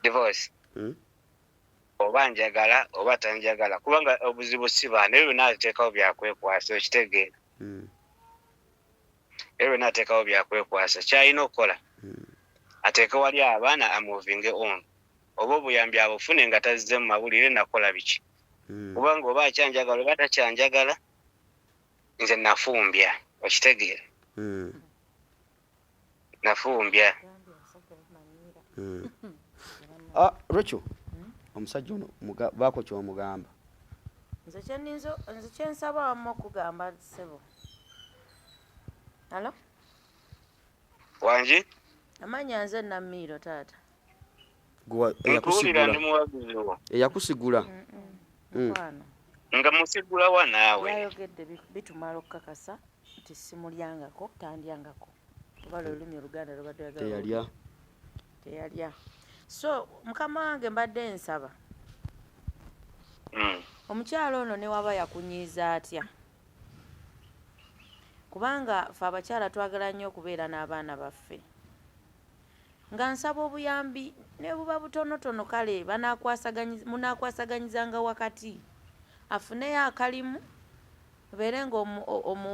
Divorce. Oba njagala oba tanjagala, kubanga obuzibu si baana, ebyo byonna ateekawo byakwekwasa, okitegeera? Ebyo byonna ateekawo byakwekwasa. Ky'alina okukola, ateeke wali abaana amovinge on. Oba obuyambi abufune nga tazze mu mawulire nakola biki. Kubanga oba akyanjagala oba takyanjagala, Nze nafumbya, okitegeera? Nafumbya. Ah, Rachel, omusajja ono baako ky'omugamba. Nze kyeninza, nze kyensaba wamma okugamba ssebo. Alo? Wangi? Amannya nze Namiiro taata. Gwe Nkuwulira, eyakusigula. ndi muwagizi wo. Eyakusigula. Mukwano. Nga musigula wa naawe? Byayogedde bitumala okukakasa nti simulyangako, tandyangako. Oba lwe lulimi Oluganda lubadde oyagala. Teyalya. Teyalya. So mukama wange mbadde nsaba. Omukyala ono ne waba yakunyiiza atya? Kubanga ffe abakyala twagala nnyo okubeera n'abaana baffe. Nga nsaba obuyambi ne buba butonotono, kale munaakwasaganyizanga wakati. Afuneyo akalimu, obeere nga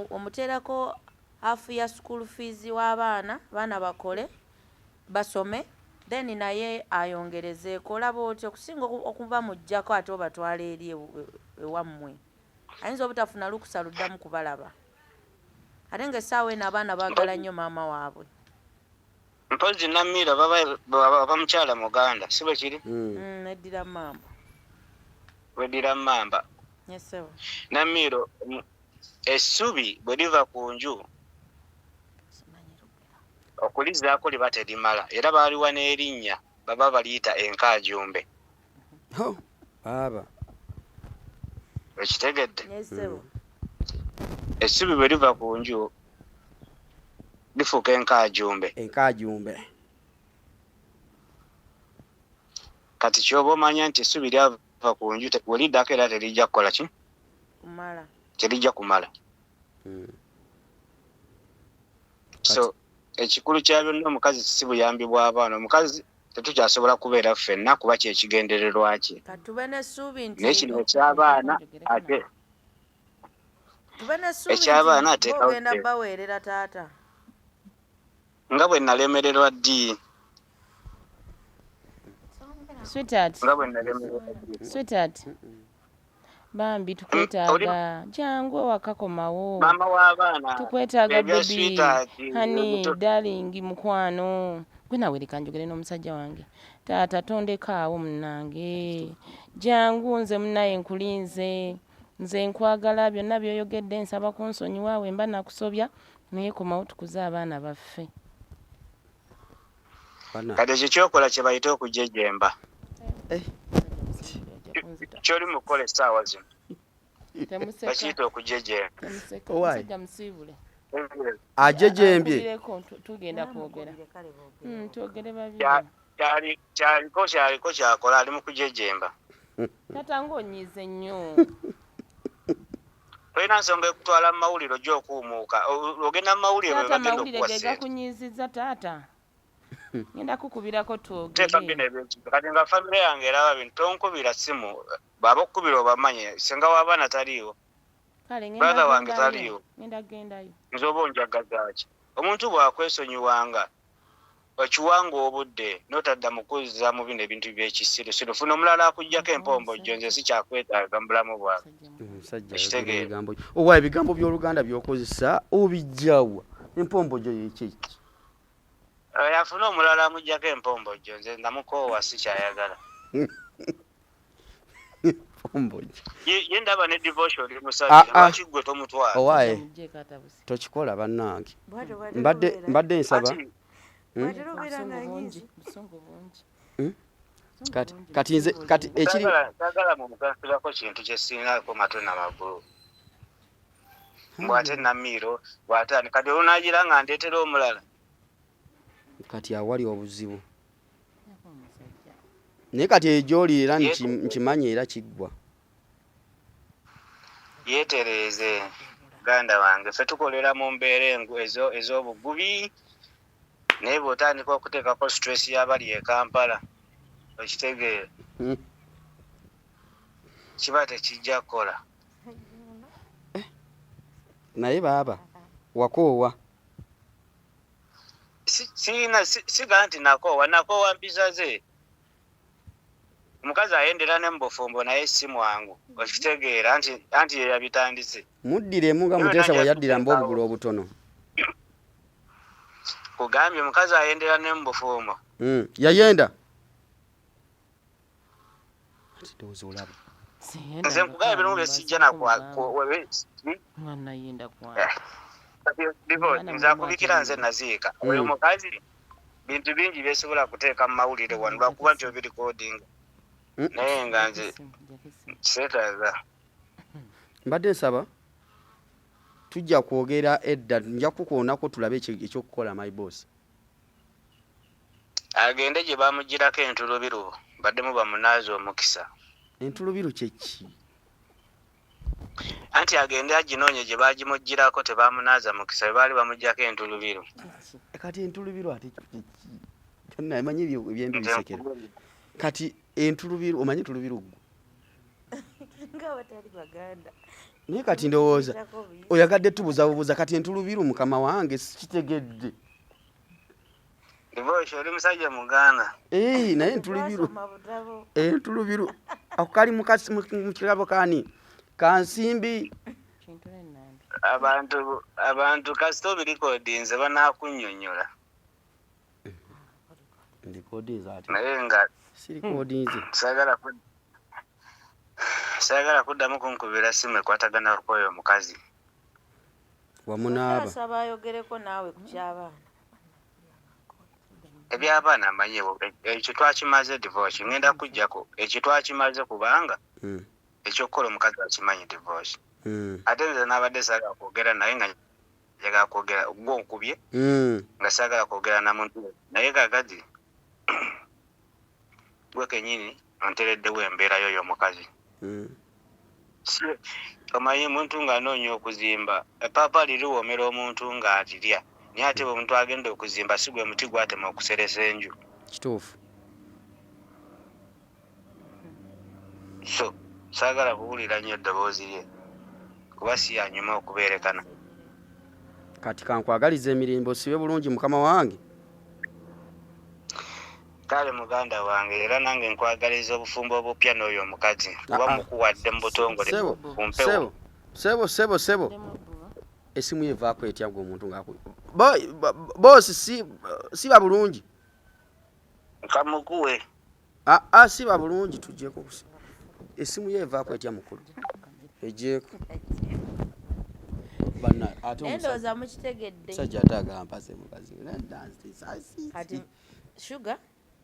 omuteerako half ya school fees w'abaana, abaana bakole, basome, then naye ayongerezeeko. Olaba otya okusinga okuba muggyako ate obatwala eri ewammwe. Ayinza obutafuna lukusa luddamu kubalaba. Ate ng'essaawa eno abaana baagala nnyo maama waabwe. Mpozzi Namiiro baba mukyala Muganda, si bwe kiri? Neddira mmamba. Weddira mmamba. Yes, ssebo. Namiiro, essubi bwe liva ku nju okulizaako liba terimala, era baaliwa n'erinnya, baba baliyita enkaajumbe. Ho, baaba. Okitegedde? Yes, ssebo. Essubi bwe liva ku nju lifuuka enkaajumbe. Enkaajumbe. Kati ky'oba omanya nti essubi lyava ku nju, we liddako era terijja kukola ki? Kumala. Terijja kumala. So ekikulu kya byonna, omukazi si buyambi bw'abaana. Omukazi tetukyasobola kubeera ffenna kuba kyekigendererwa kye. Kati tube n'essuubi nti Naye kino eky'abaana ate tube n'essuubi eky'abaana nti ateekawo ogenda etteeka. Baweerera taata. Nga bwe nalemererwa ddi? Sweetheart. Nga bwe nalemererwa ddi? Sweetheart. Bambi tukwetaaga. Jangu ewaka, komawo. Maama w'abaana. Tukwetaaga Ebya baby. sweetheart, Honey, darling, mukwano. Gwe nawe leka njogere n'omusajja wange. Taata tondekaawo munnange. Jangu nze munnaye nkulinze. Nze nkwagala, byonna by'oyogedde nsaba kunsonyiwa we mba nakusobya, naye komawo tukuze abaana baffe. Bana. Kati ekyo kyokola kye bayita okujejemba. Kyoli mu kukola essaawa zino Temuseka. bakiyita okujejemba. Temuseka. Owaaye. Omusajja musiibule. Ajejembye. Ankubireko, tugenda kwogera. Twogere babiri. Kyaliko kyakola, ali mu kujejemba. Taata ng'onyiize nnyo. Tolina nsonga ekutwala mu mawulire ojja okuwumuuka. Ogenda mu mawulire bwe Taata bagenda amawulire okuwa ge ssente. gakunyiizizza taata. Ngenda kukubirako Teeka twogere. bino ebintu kati nga famire yange eraba bintu, tonkubira simu, bw'aba okukubira obamanye singa w'abaana taliiwo. Kale ngenda Brother wange gendayo. taliiwo. Ngenda gendayo. Nze oba onjagaza ki? Omuntu bw'akwesonyiwanga okiwanga obudde n'otadda mu kuzza mu bino ebintu by'ekisirusiru, funa omulala akuggyako empombojjo, nze sikyakwetaaga mu bulamu bwange. Omusajja Ekitegeera. ayogera ebigambo. Owa ebigambo by'Oluganda by'okozesa obijjawa? Empombojjo yeki? Afune omulala amuggyako empombojjo, nze namukoowa, sikyayagala. Empombojjo. Ye ndaba ne divorce oli Ah, musajja, ah. lwaki gwe tomutwala? Owaaye Muggyeko atabusi. tokikola bannange. Bw'atyo bw'atera Mbadde obeera. mbadde nsaba. Anti Bw'atera obeera Busungu nga bungi. anyiize. Busungu bungi. Kati nze kati ekiri saagala mumugansibako kintu kye sirinaako matu na magulu. Bw'ate Namiiro, bw'ate ani, kati olunagira nga ndeetera omulala. Kati awali obuzibu. Naye kati egyoli era nkimanyi era kiggwa. Yeetereeze muganda wange, ffe tukolera mu mbeera ez'obugubi, naye bw'otandika okuteekako stress y'abali e Kampala, okitegeera, kiba tekijja kukola. Naye baaba wakoowa. Siina siga nti nakoowa, nakoowa mpisa ze. Omukazi ayendera ne mu bufumbo naye si mwangu, okitegeera nti anti ye yabitandise. Muddiremu nga Muteesa bwe yaddira mbu obugulu obutono. Kugambye omukazi ayendera ne mu bufumbo. Yayenda. Ati ndowooza olaba. Nze nkugambye bino bye sijja na kwa nga nayenda kwa. Nze akubikira nze naziika. Oyo omukazi bintu bingi byesobola kuteeka mu mawulire wano lwakuba nti obirikodinga. Naye nga nze seetaaga. Mbadde nsaba tujja kwogera edda, nja kukuonako tulabe ekyokukola my boss. Agende gye bamugirako entulubiru baddemu bamunaaze omukisa. Entulubiru kye ki? Anti agende aginoonye gye bagimugirako tebamunaaza mukisa bwe baali bamuggyako entulubiru. Kati entulubiru ate kye ki? Naye manyi ebyembi bisekera. Kati entulubiru omanyi entulubiru ggwe? Nga abatali Baganda. Naye kati ndowooza oyagadde tubuza bubuza kati entulubiru mukama wange sikitegedde. Divorce oli musajja Muganda. Naye entulubiru. Entulubiru ako kali mu kirabo kani? Kansimbi. Abantu kasita obirikodinze banaakunnyonnyola. Ndikodinze ate. Naye nga sirikodinze. Saagala kuddamu kunkubira simu ekwatagana ku oyo omukazi. Wamunaaba. Asaba ayogereko naawe ku ky'abaana. Eby'abaana mmanyi ekyo twakimaze divorce, ngenda kujjako ekyo twakimaze kubanga ekyokukola omukazi akimanyi divorce. Ate nze nabadde saagala kwogera naye nga njagala kwogera gwo nkubye nga saagala kwogera na muntu naye kaakati gwe kennyini ontereddewo embeera yo y'omukazi. Omanyi omuntu ng'anoonya okuzimba eppaapa liriwoomera omuntu ng'alirya naye ate omuntu agenda okuzimba si gwe muti gwatema okuseresa enju. Kituufu. So saagala kuwulira nnyo eddoboozi lye kuba si yanyuma okubeerekana. Kati kankwagaliza emirembe osibe bulungi mukama wange. Kale muganda wange era nange nkwagaliza obufumbo obupya n'oyo omukazi kuba mukuwadde mu butongole ku mpewo. Sebo sebo sebo. Esimu yevaako etya gwe omuntu ng'aku boosi siba bulungi. Kamukuwe. Siba bulungi tujjeko. Esimu yevaako etya mukulu? Ejjeeko. Banna ate omusajja mukitegedde. Omusajja ate agamba se mukazi. Kati Sugar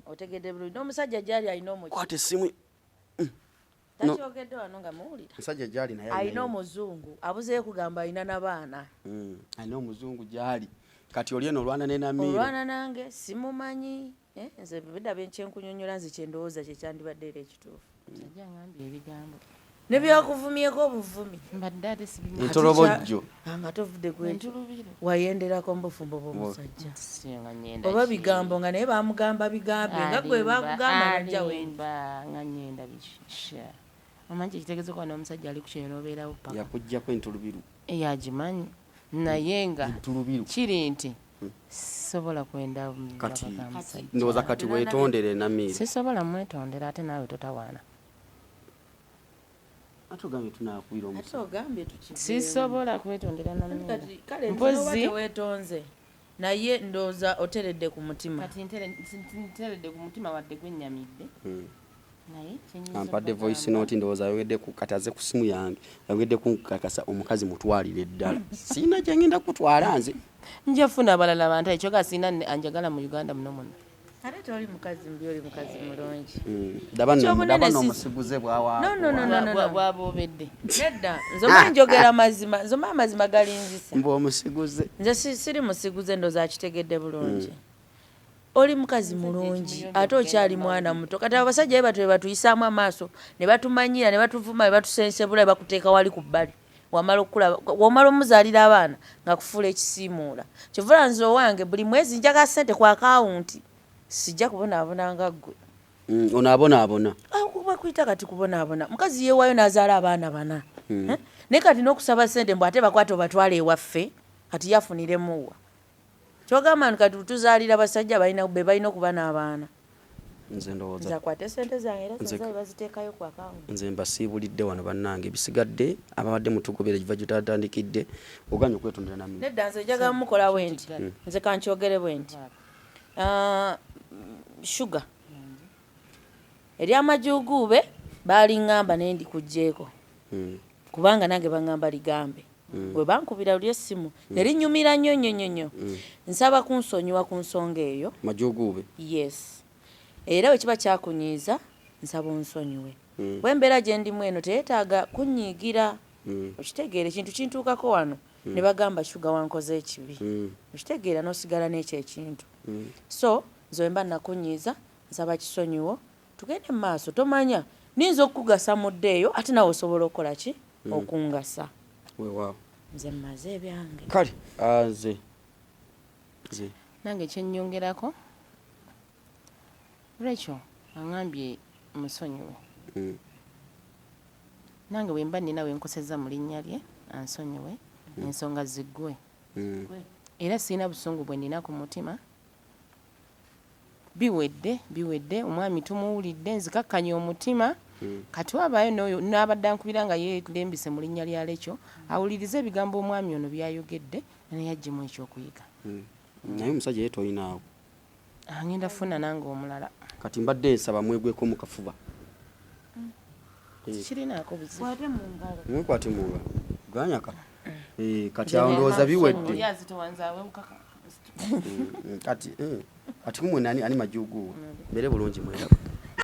otegedde bulungi n'omusajja gy'ali alina omuki. Kwata essimu. Takyogedde wano nga muwulira. Omusajja gy'ali naye alina omuzungu abuzeeyo kugamba alina n'abaana. Alina omuzungu gy'ali. Kati oli eno olwana ne Namiiro. Olwana nange simumanyi. Nze bidda kyenkunyonnyola nze kye ndowooza kye kyandibadde era ekituufu. Omusajja angambye ebigambo. Ne byakuvumyeko obuvumi. Mbadde ate sibimanyi. Entolobojjo. Nga tovudde ku ekyo. Wayenderako mu bufumbo bw'omusajja. Oba bigambo nga naye bamugamba bigambe nga gwe bakugamba najja wenda. Nga nnyenda biki. Omanyi kitegeeza okuba n'omusajja ali ku kyeyo n'obeerawo paka. Yakuggyako entulubiru. Agimanyi naye nga kiri nti sisobola kwenda kati ndowooza kati weetondere Namiiro. Sisobola mwetondera ate naawe totawaana. Ate ogambye tunaakubira omusajja. Ate ogambye tukiveemu. Sisobola kwetondera Namiiro. Kale mpozi teweetonze naye ndowooza oteredde ku mutima. Kati nteredde ku mutima wadde gwennyamidde. Ampadde voice note ndowooza ayogedde ku kati azze ku simu yange ayogedde kunkakasa omukazi mutwalire ddala. Sirina gye ngenda kutwala nze. Nja funa abalala bantu ekyo ga sirina anjagala mu Uganda muno muno. Ate toli mukazi mubi oli mukazi mulungi. Ndaba nno omusiguze bw'awa. No. Bw'aboobedde. Nedda nze omanyi njogera mazima nze omanyi amazima galinzisa. Mbu omusiguze. Nze siri musiguze ndowooza akitegedde bulungi. Oli mukazi mulungi ate okyali mwana muto. Kati abasajja be batyo batuyisaamu amaaso ne batumanyira ne batuvuma ne batusensebula ne bakuteeka wali ku bbali. Wamala okulaba wamala omuzaalira abaana nga kufuula ekisiimuula. Kyova nze owange buli mwezi njagala ssente ku akawunti sijja kubonaabona nga ggwe. Onaabonaabona. Kuba kuyita kati kubonaabona. Mukazi yeewaayo n'azaala abaana bana. Naye kati n'okusaba ssente mbu ate bakwate obatwale ewaffe kati yafuniremu wa. Kyogamba nti kati tuzaalira basajja balina be balina okuba n'abaana. Nze ndowooza Nze akwate sente zange era Nze- zazabe baziteekayo ku akawunti. Nze mbasiibulidde wano bannange, ebisigadde ababadde mutugobera ekiva gyetatandikidde oganye okwetondera nami. Nedda, nze njagala mukola bwe nti, nze kankyogere bwe nti. Ah, Shuga eryamajuguube baaliŋŋamba naye ndikuggyeeko kubanga nange baŋŋamba ligambe. Bwe bankubira luli essimu ne linnyumira nnyo nnyo nnyo nnyo. Nsaba kunsonyiwa ku nsonga eyo. Majuguube. Yes, era bwe kiba kyakunyiiza nsaba onsonyiwe kuba embeera gye ndimu eno teyeetaaga kunyiigira. Okitegeera, ekintu kintuukako wano ne bagamba Shuga wankoze ekibi. Okitegeera, n'osigala n'ekyo ekintu. So nze bwe mba nakunyiiza nsaba kisonyiwo, tugende mu maaso. Tomanya, niyinza okukugasa mudde eyo, ate nawe osobola okukola ki okungasa. Weewaawo. Nze mmaze ebyange. Kale, ah, nze Nange kyennyongerako, Rachel aŋambye musonyiwe. Nange bwe mba nina wenkoseza mu linnya lye ansonyiwe, ensonga ziggwe. Era sirina busungu bwe nina ku mutima, biwedde, biwedde. Omwami tumuwulidde, nzikakkanya omutima. Kati wabaayo n'oyo n'abadde ankubira nga yeerembise mu linnya lya Lekyo, awulirize ebigambo omwami ono by'ayogedde naye aggyemu ekyokuyiga. Naye omusajja ye toyinaawo? Angenda funa nange omulala. Kati mbadde nsaba mwegweko mu kafuba. Kirinaako buzibu. Kwate mu ngalo. Mwekwate mu ngalo ganyaka. Eh, kati awo ndowooza biwedde. Oli azitowanza awewukaka. Kati kumwe nani ani majuguwe mbere bulungi mweraba.